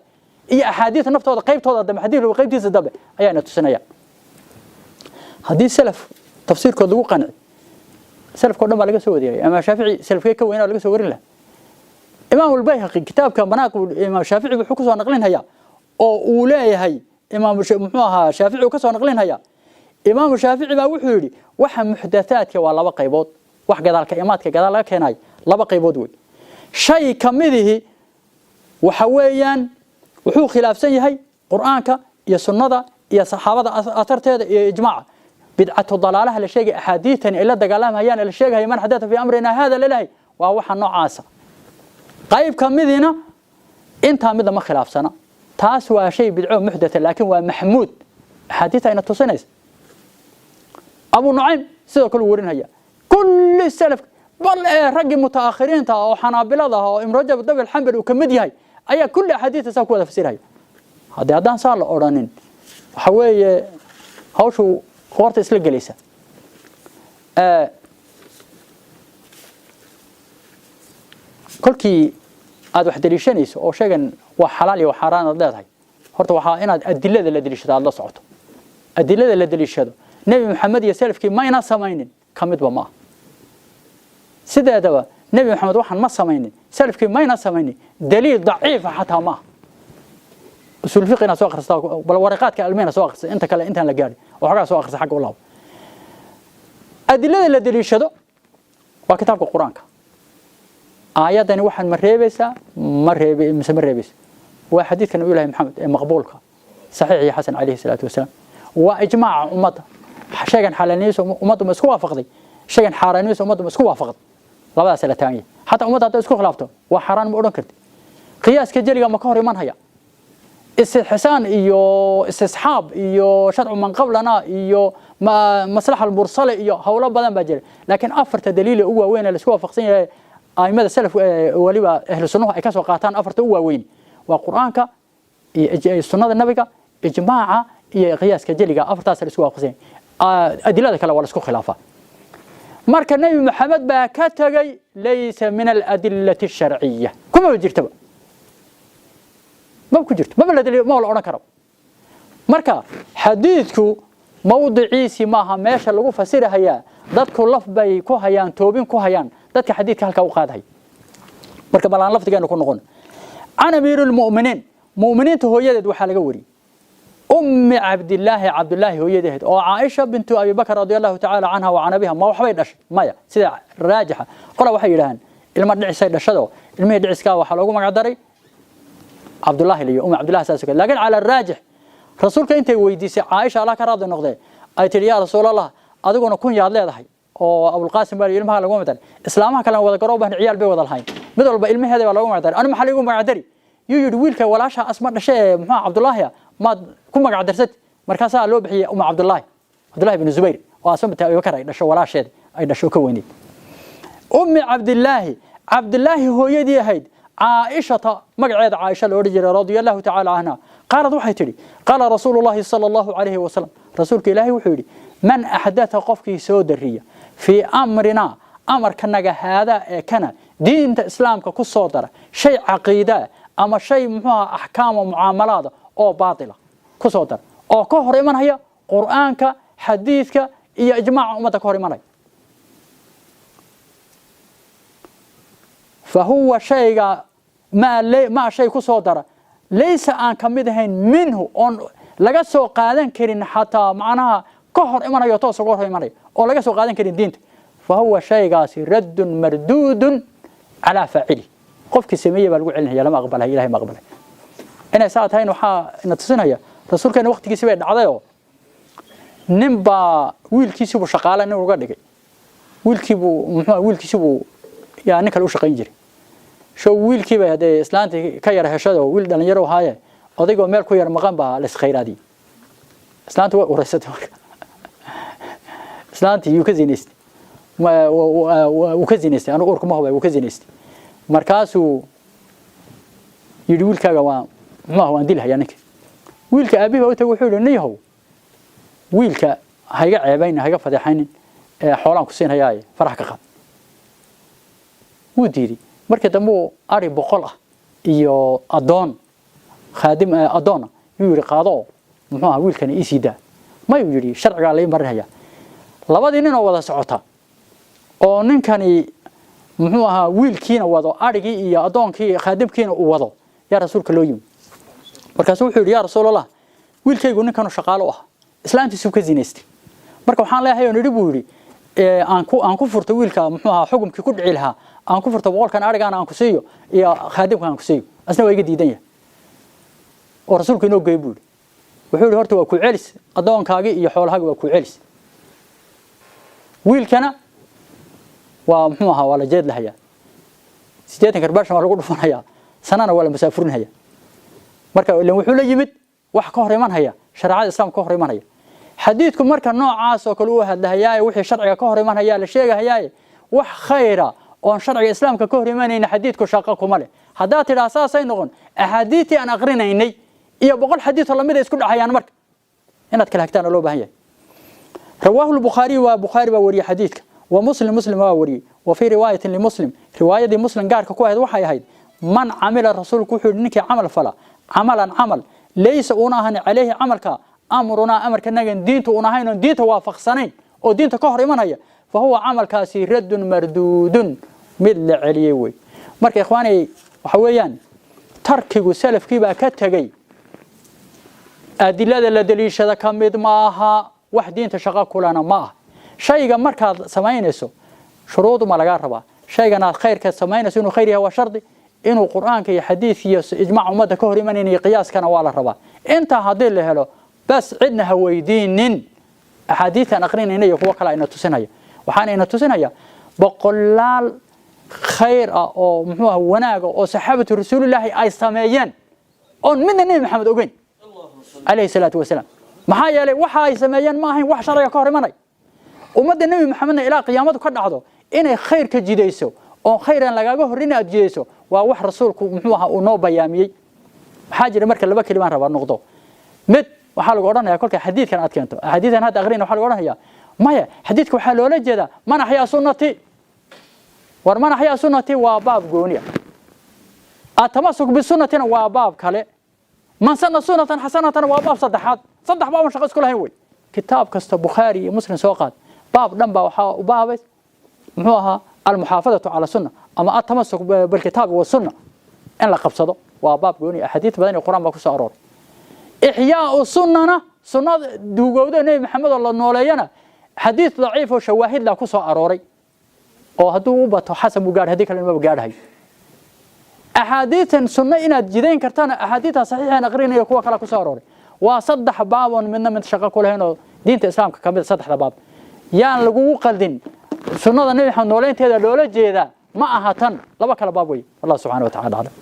Speaker 1: iyo axaadiidta naftooda qaybtooda dambe, xadiidka qaybtiisa dambe ayaana tusinaya. Haddii salaf tafsiirkood lagu qanci, salafka o dhan baa laga soo wariyay, ama Shaafici salafkee ka weynaa laga soo warin lahaa? Imaam Albayhaqi kitaabka Manaaqib Imaam Shaafici wuxuu kusoo naqlinhayaa oo uu leeyahay imaam muxuu ahaa Shaafici uu kasoo naqlinhayaa, Imaamu Shaafici baa wuxuu yidhi, waxa muxdathaadka waa laba qaybood, wax gadaalka imaadka gadaal laga keenayo laba qaybood wey. Shay ka midihi waxa weeyaan wuxuu khilaafsan yahay qur'aanka iyo sunnada iyo saxaabada atarteeda iyo ijmaaca. Bidcatu dalaalaha la sheegay, axaadiidtani ay la dagaalamayaan la sheegaya, man xadatha fi amrina hada lalahay, waa waxa noocaasa. Qayb ka midina intaa midna ma khilaafsana, taas waa shay bidco muxdatha, laakiin waa maxmuud. Axaadiidta ayna tusinaysa. Abu Nucaym sidoo kale uu warinaya. Kulli salaf, bal ee raggii mutaakhiriinta oo xanaabilada ah oo Ibn Rajab Dabl Xambal uu ka mid yahay, ayaa kulli axaadiidta saa ku wada fasiraya. Haddii haddaan saa la odhanin, waxa weeye hawshu qoorta isla gelaysa. Kolkii aad wax daliishanayso oo sheegan waa xalaal iyo xaaraan aad leedahay, horta waxaa inaad adilada la daliishado aad la socoto. Adilada la daliishado Nebi Maxamed iyo salafkii ma ina samaynin ka midba ma aha. Sideedaba Nebi Maxamed waxaan ma samaynin, salafkii mayna samaynin, daliil daciifa xataa ma aha. Usuul fiqi inaad soo akhristaa, bal waraqaadka almeyna soo akhrista, inta kale intaan la gaadhin oo xogaa soo akhrista xagga u laabo. Adilada la daliishado waa kitaabka qur-aanka. Aayaddani waxaan ma reebaysaa, ma reebe mise ma reebaysa? Waa xadiidka Nabiyullahi Maxamed ee maqbuulka, saxiix iyo xasan, calayhi salaatu wasalaam. Waa ijmaaca ummadda. Shaygan xalaalnimadiisa ummaddu ma isku waafaqday? Shaygan xaaraannimadiisa ummaddu ma isku waafaqday? Labadaas la taagan yahay. Xataa ummadda hadday isku khilaafto, waa xaaraan ma odhan karti. Qiyaaska jeliga ma ka hor iman haya? Istixsaan iyo istisxaab iyo sharcu man qablana iyo maslaxa almursale iyo howlo badan baa jira, laakiin afarta daliil ee ugu waaweyn ee la isku waafaqsan yahay. Aimada salaf waliba ahlu sunnuhu ay ka soo qaataan afarta u waaweyn waa Qur'aanka iyo sunnada nabiga, ijmaaca iyo qiyaaska jeliga. Afartaas la isku waafaqsan, adilada kale waa la isku khilaafaa. Marka Nabi Maxamed baa ka tagay, laysa min aladillati asharciya, kuma jirtaba, ma ku jirto, maba la daliil, ma la odhan karo. Marka xadiidku mawdiciisii maaha meesha lagu fasirahayaa. Dadku laf bay ku hayaan, toobin ku hayaan dadka xadiidka halkaa u qaadahay. Marka balaan lafdigeenu ku noqon. Can amiiri lmu'miniin, mu'miniinta hooyadeed waxaa laga wariyey, Ummi Cabdillaahi, Cabdillaahi hooyadeed oo Caaisha bintu Abi Bakr radia Allahu tacaala canha wa can abiha. Ma waxbay dhashay? Maya. Sida raajixa, qola waxay yidhahaan ilma dhicisay dhashado, ilmihii dhiciskaa waxaa loogu magac daray Cabdullaahi liyo Ummi Cabdillahi, saas oo kale. Laakiin cala raajix, rasuulka intay weydiisay Caaisha, Allah ka raadi noqdee, ay tidhi: "Yaa Rasuulallah, adiguna kun yaad leedahay oo Abulqaasim baa ilmaha lagu magac daray, islaamaha kalena wada garoo baan ciyaal bay wada lahayn, mid walba ilmaheeda baa loogu magac daray, anu maxaa liigu magac dari?" Yuu yidhi: "Wiilka walaasha Asma dhashe ee muxuu Cabdullaahi maad ku magac darsat?" Markaasaa loo bixiyey Umma Cabdullaahi, Cabdullahi bin Zubayr oo Asma binti Abubakar ay dhasho, walaasheed ay dhasho ka weyneyd. Ummi Cabdillaahi, Cabdillaahi hooyadii ahayd, Caaishata magaceeda Caaisha la odhan jiray, radia Allahu tacaala canha, qaalad waxay tidhi: qaala Rasuulu Llahi sala Allahu calayhi wasalam, rasuulka Ilaahay wuxuu yidhi: man axdatha, qofkii soo dariya, fii amrinaa, amarkanaga, haadaa ee kana, diinta islaamka ku soo dara shay caqiidaa ama shay muxuuha axkaama mucaamalaada oo baatila ku soo dara oo ka hor imanaya Qur'aanka, xadiidka iyo ijmaaca ummadda ka hor imanaya, fa huwa shayga maa shay ku soo dara laysa aan ka mid ahayn minhu, oon laga soo qaadan karin, xataa macnaha ka hor imanayo, toos uga hor imanaya oo laga soo qaadan karin diinta, fa huwa shaygaasi raddun marduudun calaa faacili, qofkii sameeyey baa lagu celinaya, lama aqbalay, Ilahay ma aqbalay. Inay saa tahayna waxaa ina tusinaya rasuulkeena waqtigiisi bay dhacdayoo nin baa wiilkiisiibuu shaqaale nin uga dhigay. Wiilkiibuu muxuu wiilkiisibuu yaa nin kale u shaqayn jiray. Show wiilkii bay haddee islaantii ka yara heshada oo wiil dhalinyaro ahaaye, odaygoo meel ku yar maqan baa la iskhayraadiyey. Islaantu way ureysatay. Marka islaantii yuu ka zinaystay, wuu ka zinaystay, anigu urkuma hubay, wuu ka zinaystay. Markaasuu yidhi: "Wiilkaaga waa muxuu ah, waan dilhayaa ninka." Wiilka aabihii baa u tagay, wuxuu yidhi: "Niyahow, wiilka ha iga ceebaynin, ha iga fadeexaynin, ee xoolaan ku siinhayaaye farax ka qaad." Wuu diiday. Markii dambe uu ari 100 ah iyo addoon khaadim addoona yuu yidhi: "Qaado, muxuu ahaa, wiilkani ii sii daa." Mayuu yidhi, "Sharcigaa la ii marinhayaa." Labadii nin oo wada socota oo ninkani muxuu ahaa wiilkiina wado, adhigii iyo addoonkii khaadimkiina uu wado, yaa rasuulka loo yimi. Markaasuu wuxuu yidhi: "Yaa Rasuulallah, wiilkaygu ninkanu shaqaalo u ah, islaantiisuu ka zinaystay. Marka waxaan leeyahay oon idhi," buu yidhi, "aan ku furto wiilka, muxuu ahaa, xukumkii ku dhici lahaa aan ku furto, 100-kan adhigaana aan ku siiyo iyo khaadimka aan ku siiyo, asna waa iga diidan yahay oo rasuulku inoo geey," buu yidhi. Wuxuu yidhi: "Horta waa ku celis, addoonkaagii iyo xoolahaagi waa ku celis, wiilkana waa muxuu ahaa waa la jeedlahayaa, 80 karbaashan waa lagu dhufanayaa, sanana waa la masaafurinhayaa." Marka ilan wuxuu la yimid wax ka hor imanhaya shareecada islaamka ka hor imanhaya. Xadiidku marka noocaas oo kale u hadlahayaaye, wixii sharciga ka hor imanhayaa la sheegahayaaye, wax khayra oon sharciga islaamka ka hor imanayna xadiidku shaqo kuma leh. Haddaad tidhaa saasay noqon, axaadiidtii aan aqrinaynay iyo 100 xadiid oo lamid a isku dhexayaan. Marka inaad kala hagtaan oo loo baahan yahay. Rawaahu lbukhaariy, waa Bukhaari baa wariyey xadiidka, wa Muslim, Muslim waa wariyey. Wa fii riwaayatin limuslim, riwaayadii Muslim gaarka ku ahayd waxay ahayd: man camila, rasuulku wuxuu yidhi, ninkii camal fala, camalan camal, laysa uuna ahan, calayhi camalka, amrunaa, amarkanagan diinta uuna ahayn, oon diinta waafaqsanayn oo diinta ka hor imanaya, fa huwa camalkaasi raddun marduudun, mid la celiyey wey. Marka ikhwaanay, waxa weeyaan tarkigu salafkii baa ka tegey, adilada la daliishada ka mid ma aha, wax diinta shaqo kulana ma aha. Shayga markaad samaynayso shuruud ma lagaa rabaa. Shaygan aad khayrka samaynayso inuu khayr yahay waa shardi, inuu Qur'aanka iyo xadiidka iyo ijmaaca ummadda ka hor imanayna iyo qiyaaskana waa la rabaa. Intaa haddii la helo bas, cidna ha weydiinin. Axaadiistan aqrinayna iyo kuwo kale ina tusinaya, waxaana ina tusinaya boqolaal khayr ah oo muxuu ah wanaaga oo saxaabatu Rasuulillaahi ay sameeyeen oon midna Nebi Maxamed ogeyn calayhi salaatu wasalaam. Maxaa yeelay waxa ay sameeyeen ma ahayn wax sharciga ka hor imanay. Ummadda Nebi Maxamedna ilaa qiyaamadu ka dhacdo inay khayrka jidayso Oon khayran lagaaga horrin aad jidayso, waa wax Rasuulku muxuu ahaa uu noo bayaamiyey. Maxaa jira marka? Laba kelimaan rabaa noqdo. Mid waxaa lagu odhanayaa kolka xadiidkan aad keento, xadiidkan hadda aqrina, waxaa lagu odhanayaa maya, xadiidka waxaa loola jeedaa man axyaa sunnati. War, man axyaa sunnati waa baab gooniya, atamasuk bisunnatina waa baab kale, man sanna sunnatan xasanatan waa baab saddexaad. Saddex baaban shaqo isku lahayn wey. Kitaab kasta, Bukhaari iyo Muslim soo qaad, baab dhan baa waxaa u baabay muxuu ahaa almuxaafadatu cala sunna ama atamasuk bilkitaabi wasunna. In la qabsado waa baab gooni, axaadiis badan iyo Qur-aan baa ku soo arooray. Ixyaau sunnana, sunnada duugowda Nebi Maxamed oo la nooleeyana, xadiis daciif oo shawaahid la ku soo arooray oo hadduu u bato xasan buu gaadhay, haddii kale maba gaadhayo. Axaadiitan sunno inaad jidayn kartana, axaadiidta saxiixan aqrinayo kuwa kale ku soo arooray. Waa saddex baaboon midna mid shaqo ku lahayn oo diinta Islaamka ka mid. Saddexda baab yaan lagugu qaldin. Sunnada Nebi Maxamed nooleynteeda loola jeedaa ma aha tan, laba kala baab wey. Allah subxana wa tacala aclam.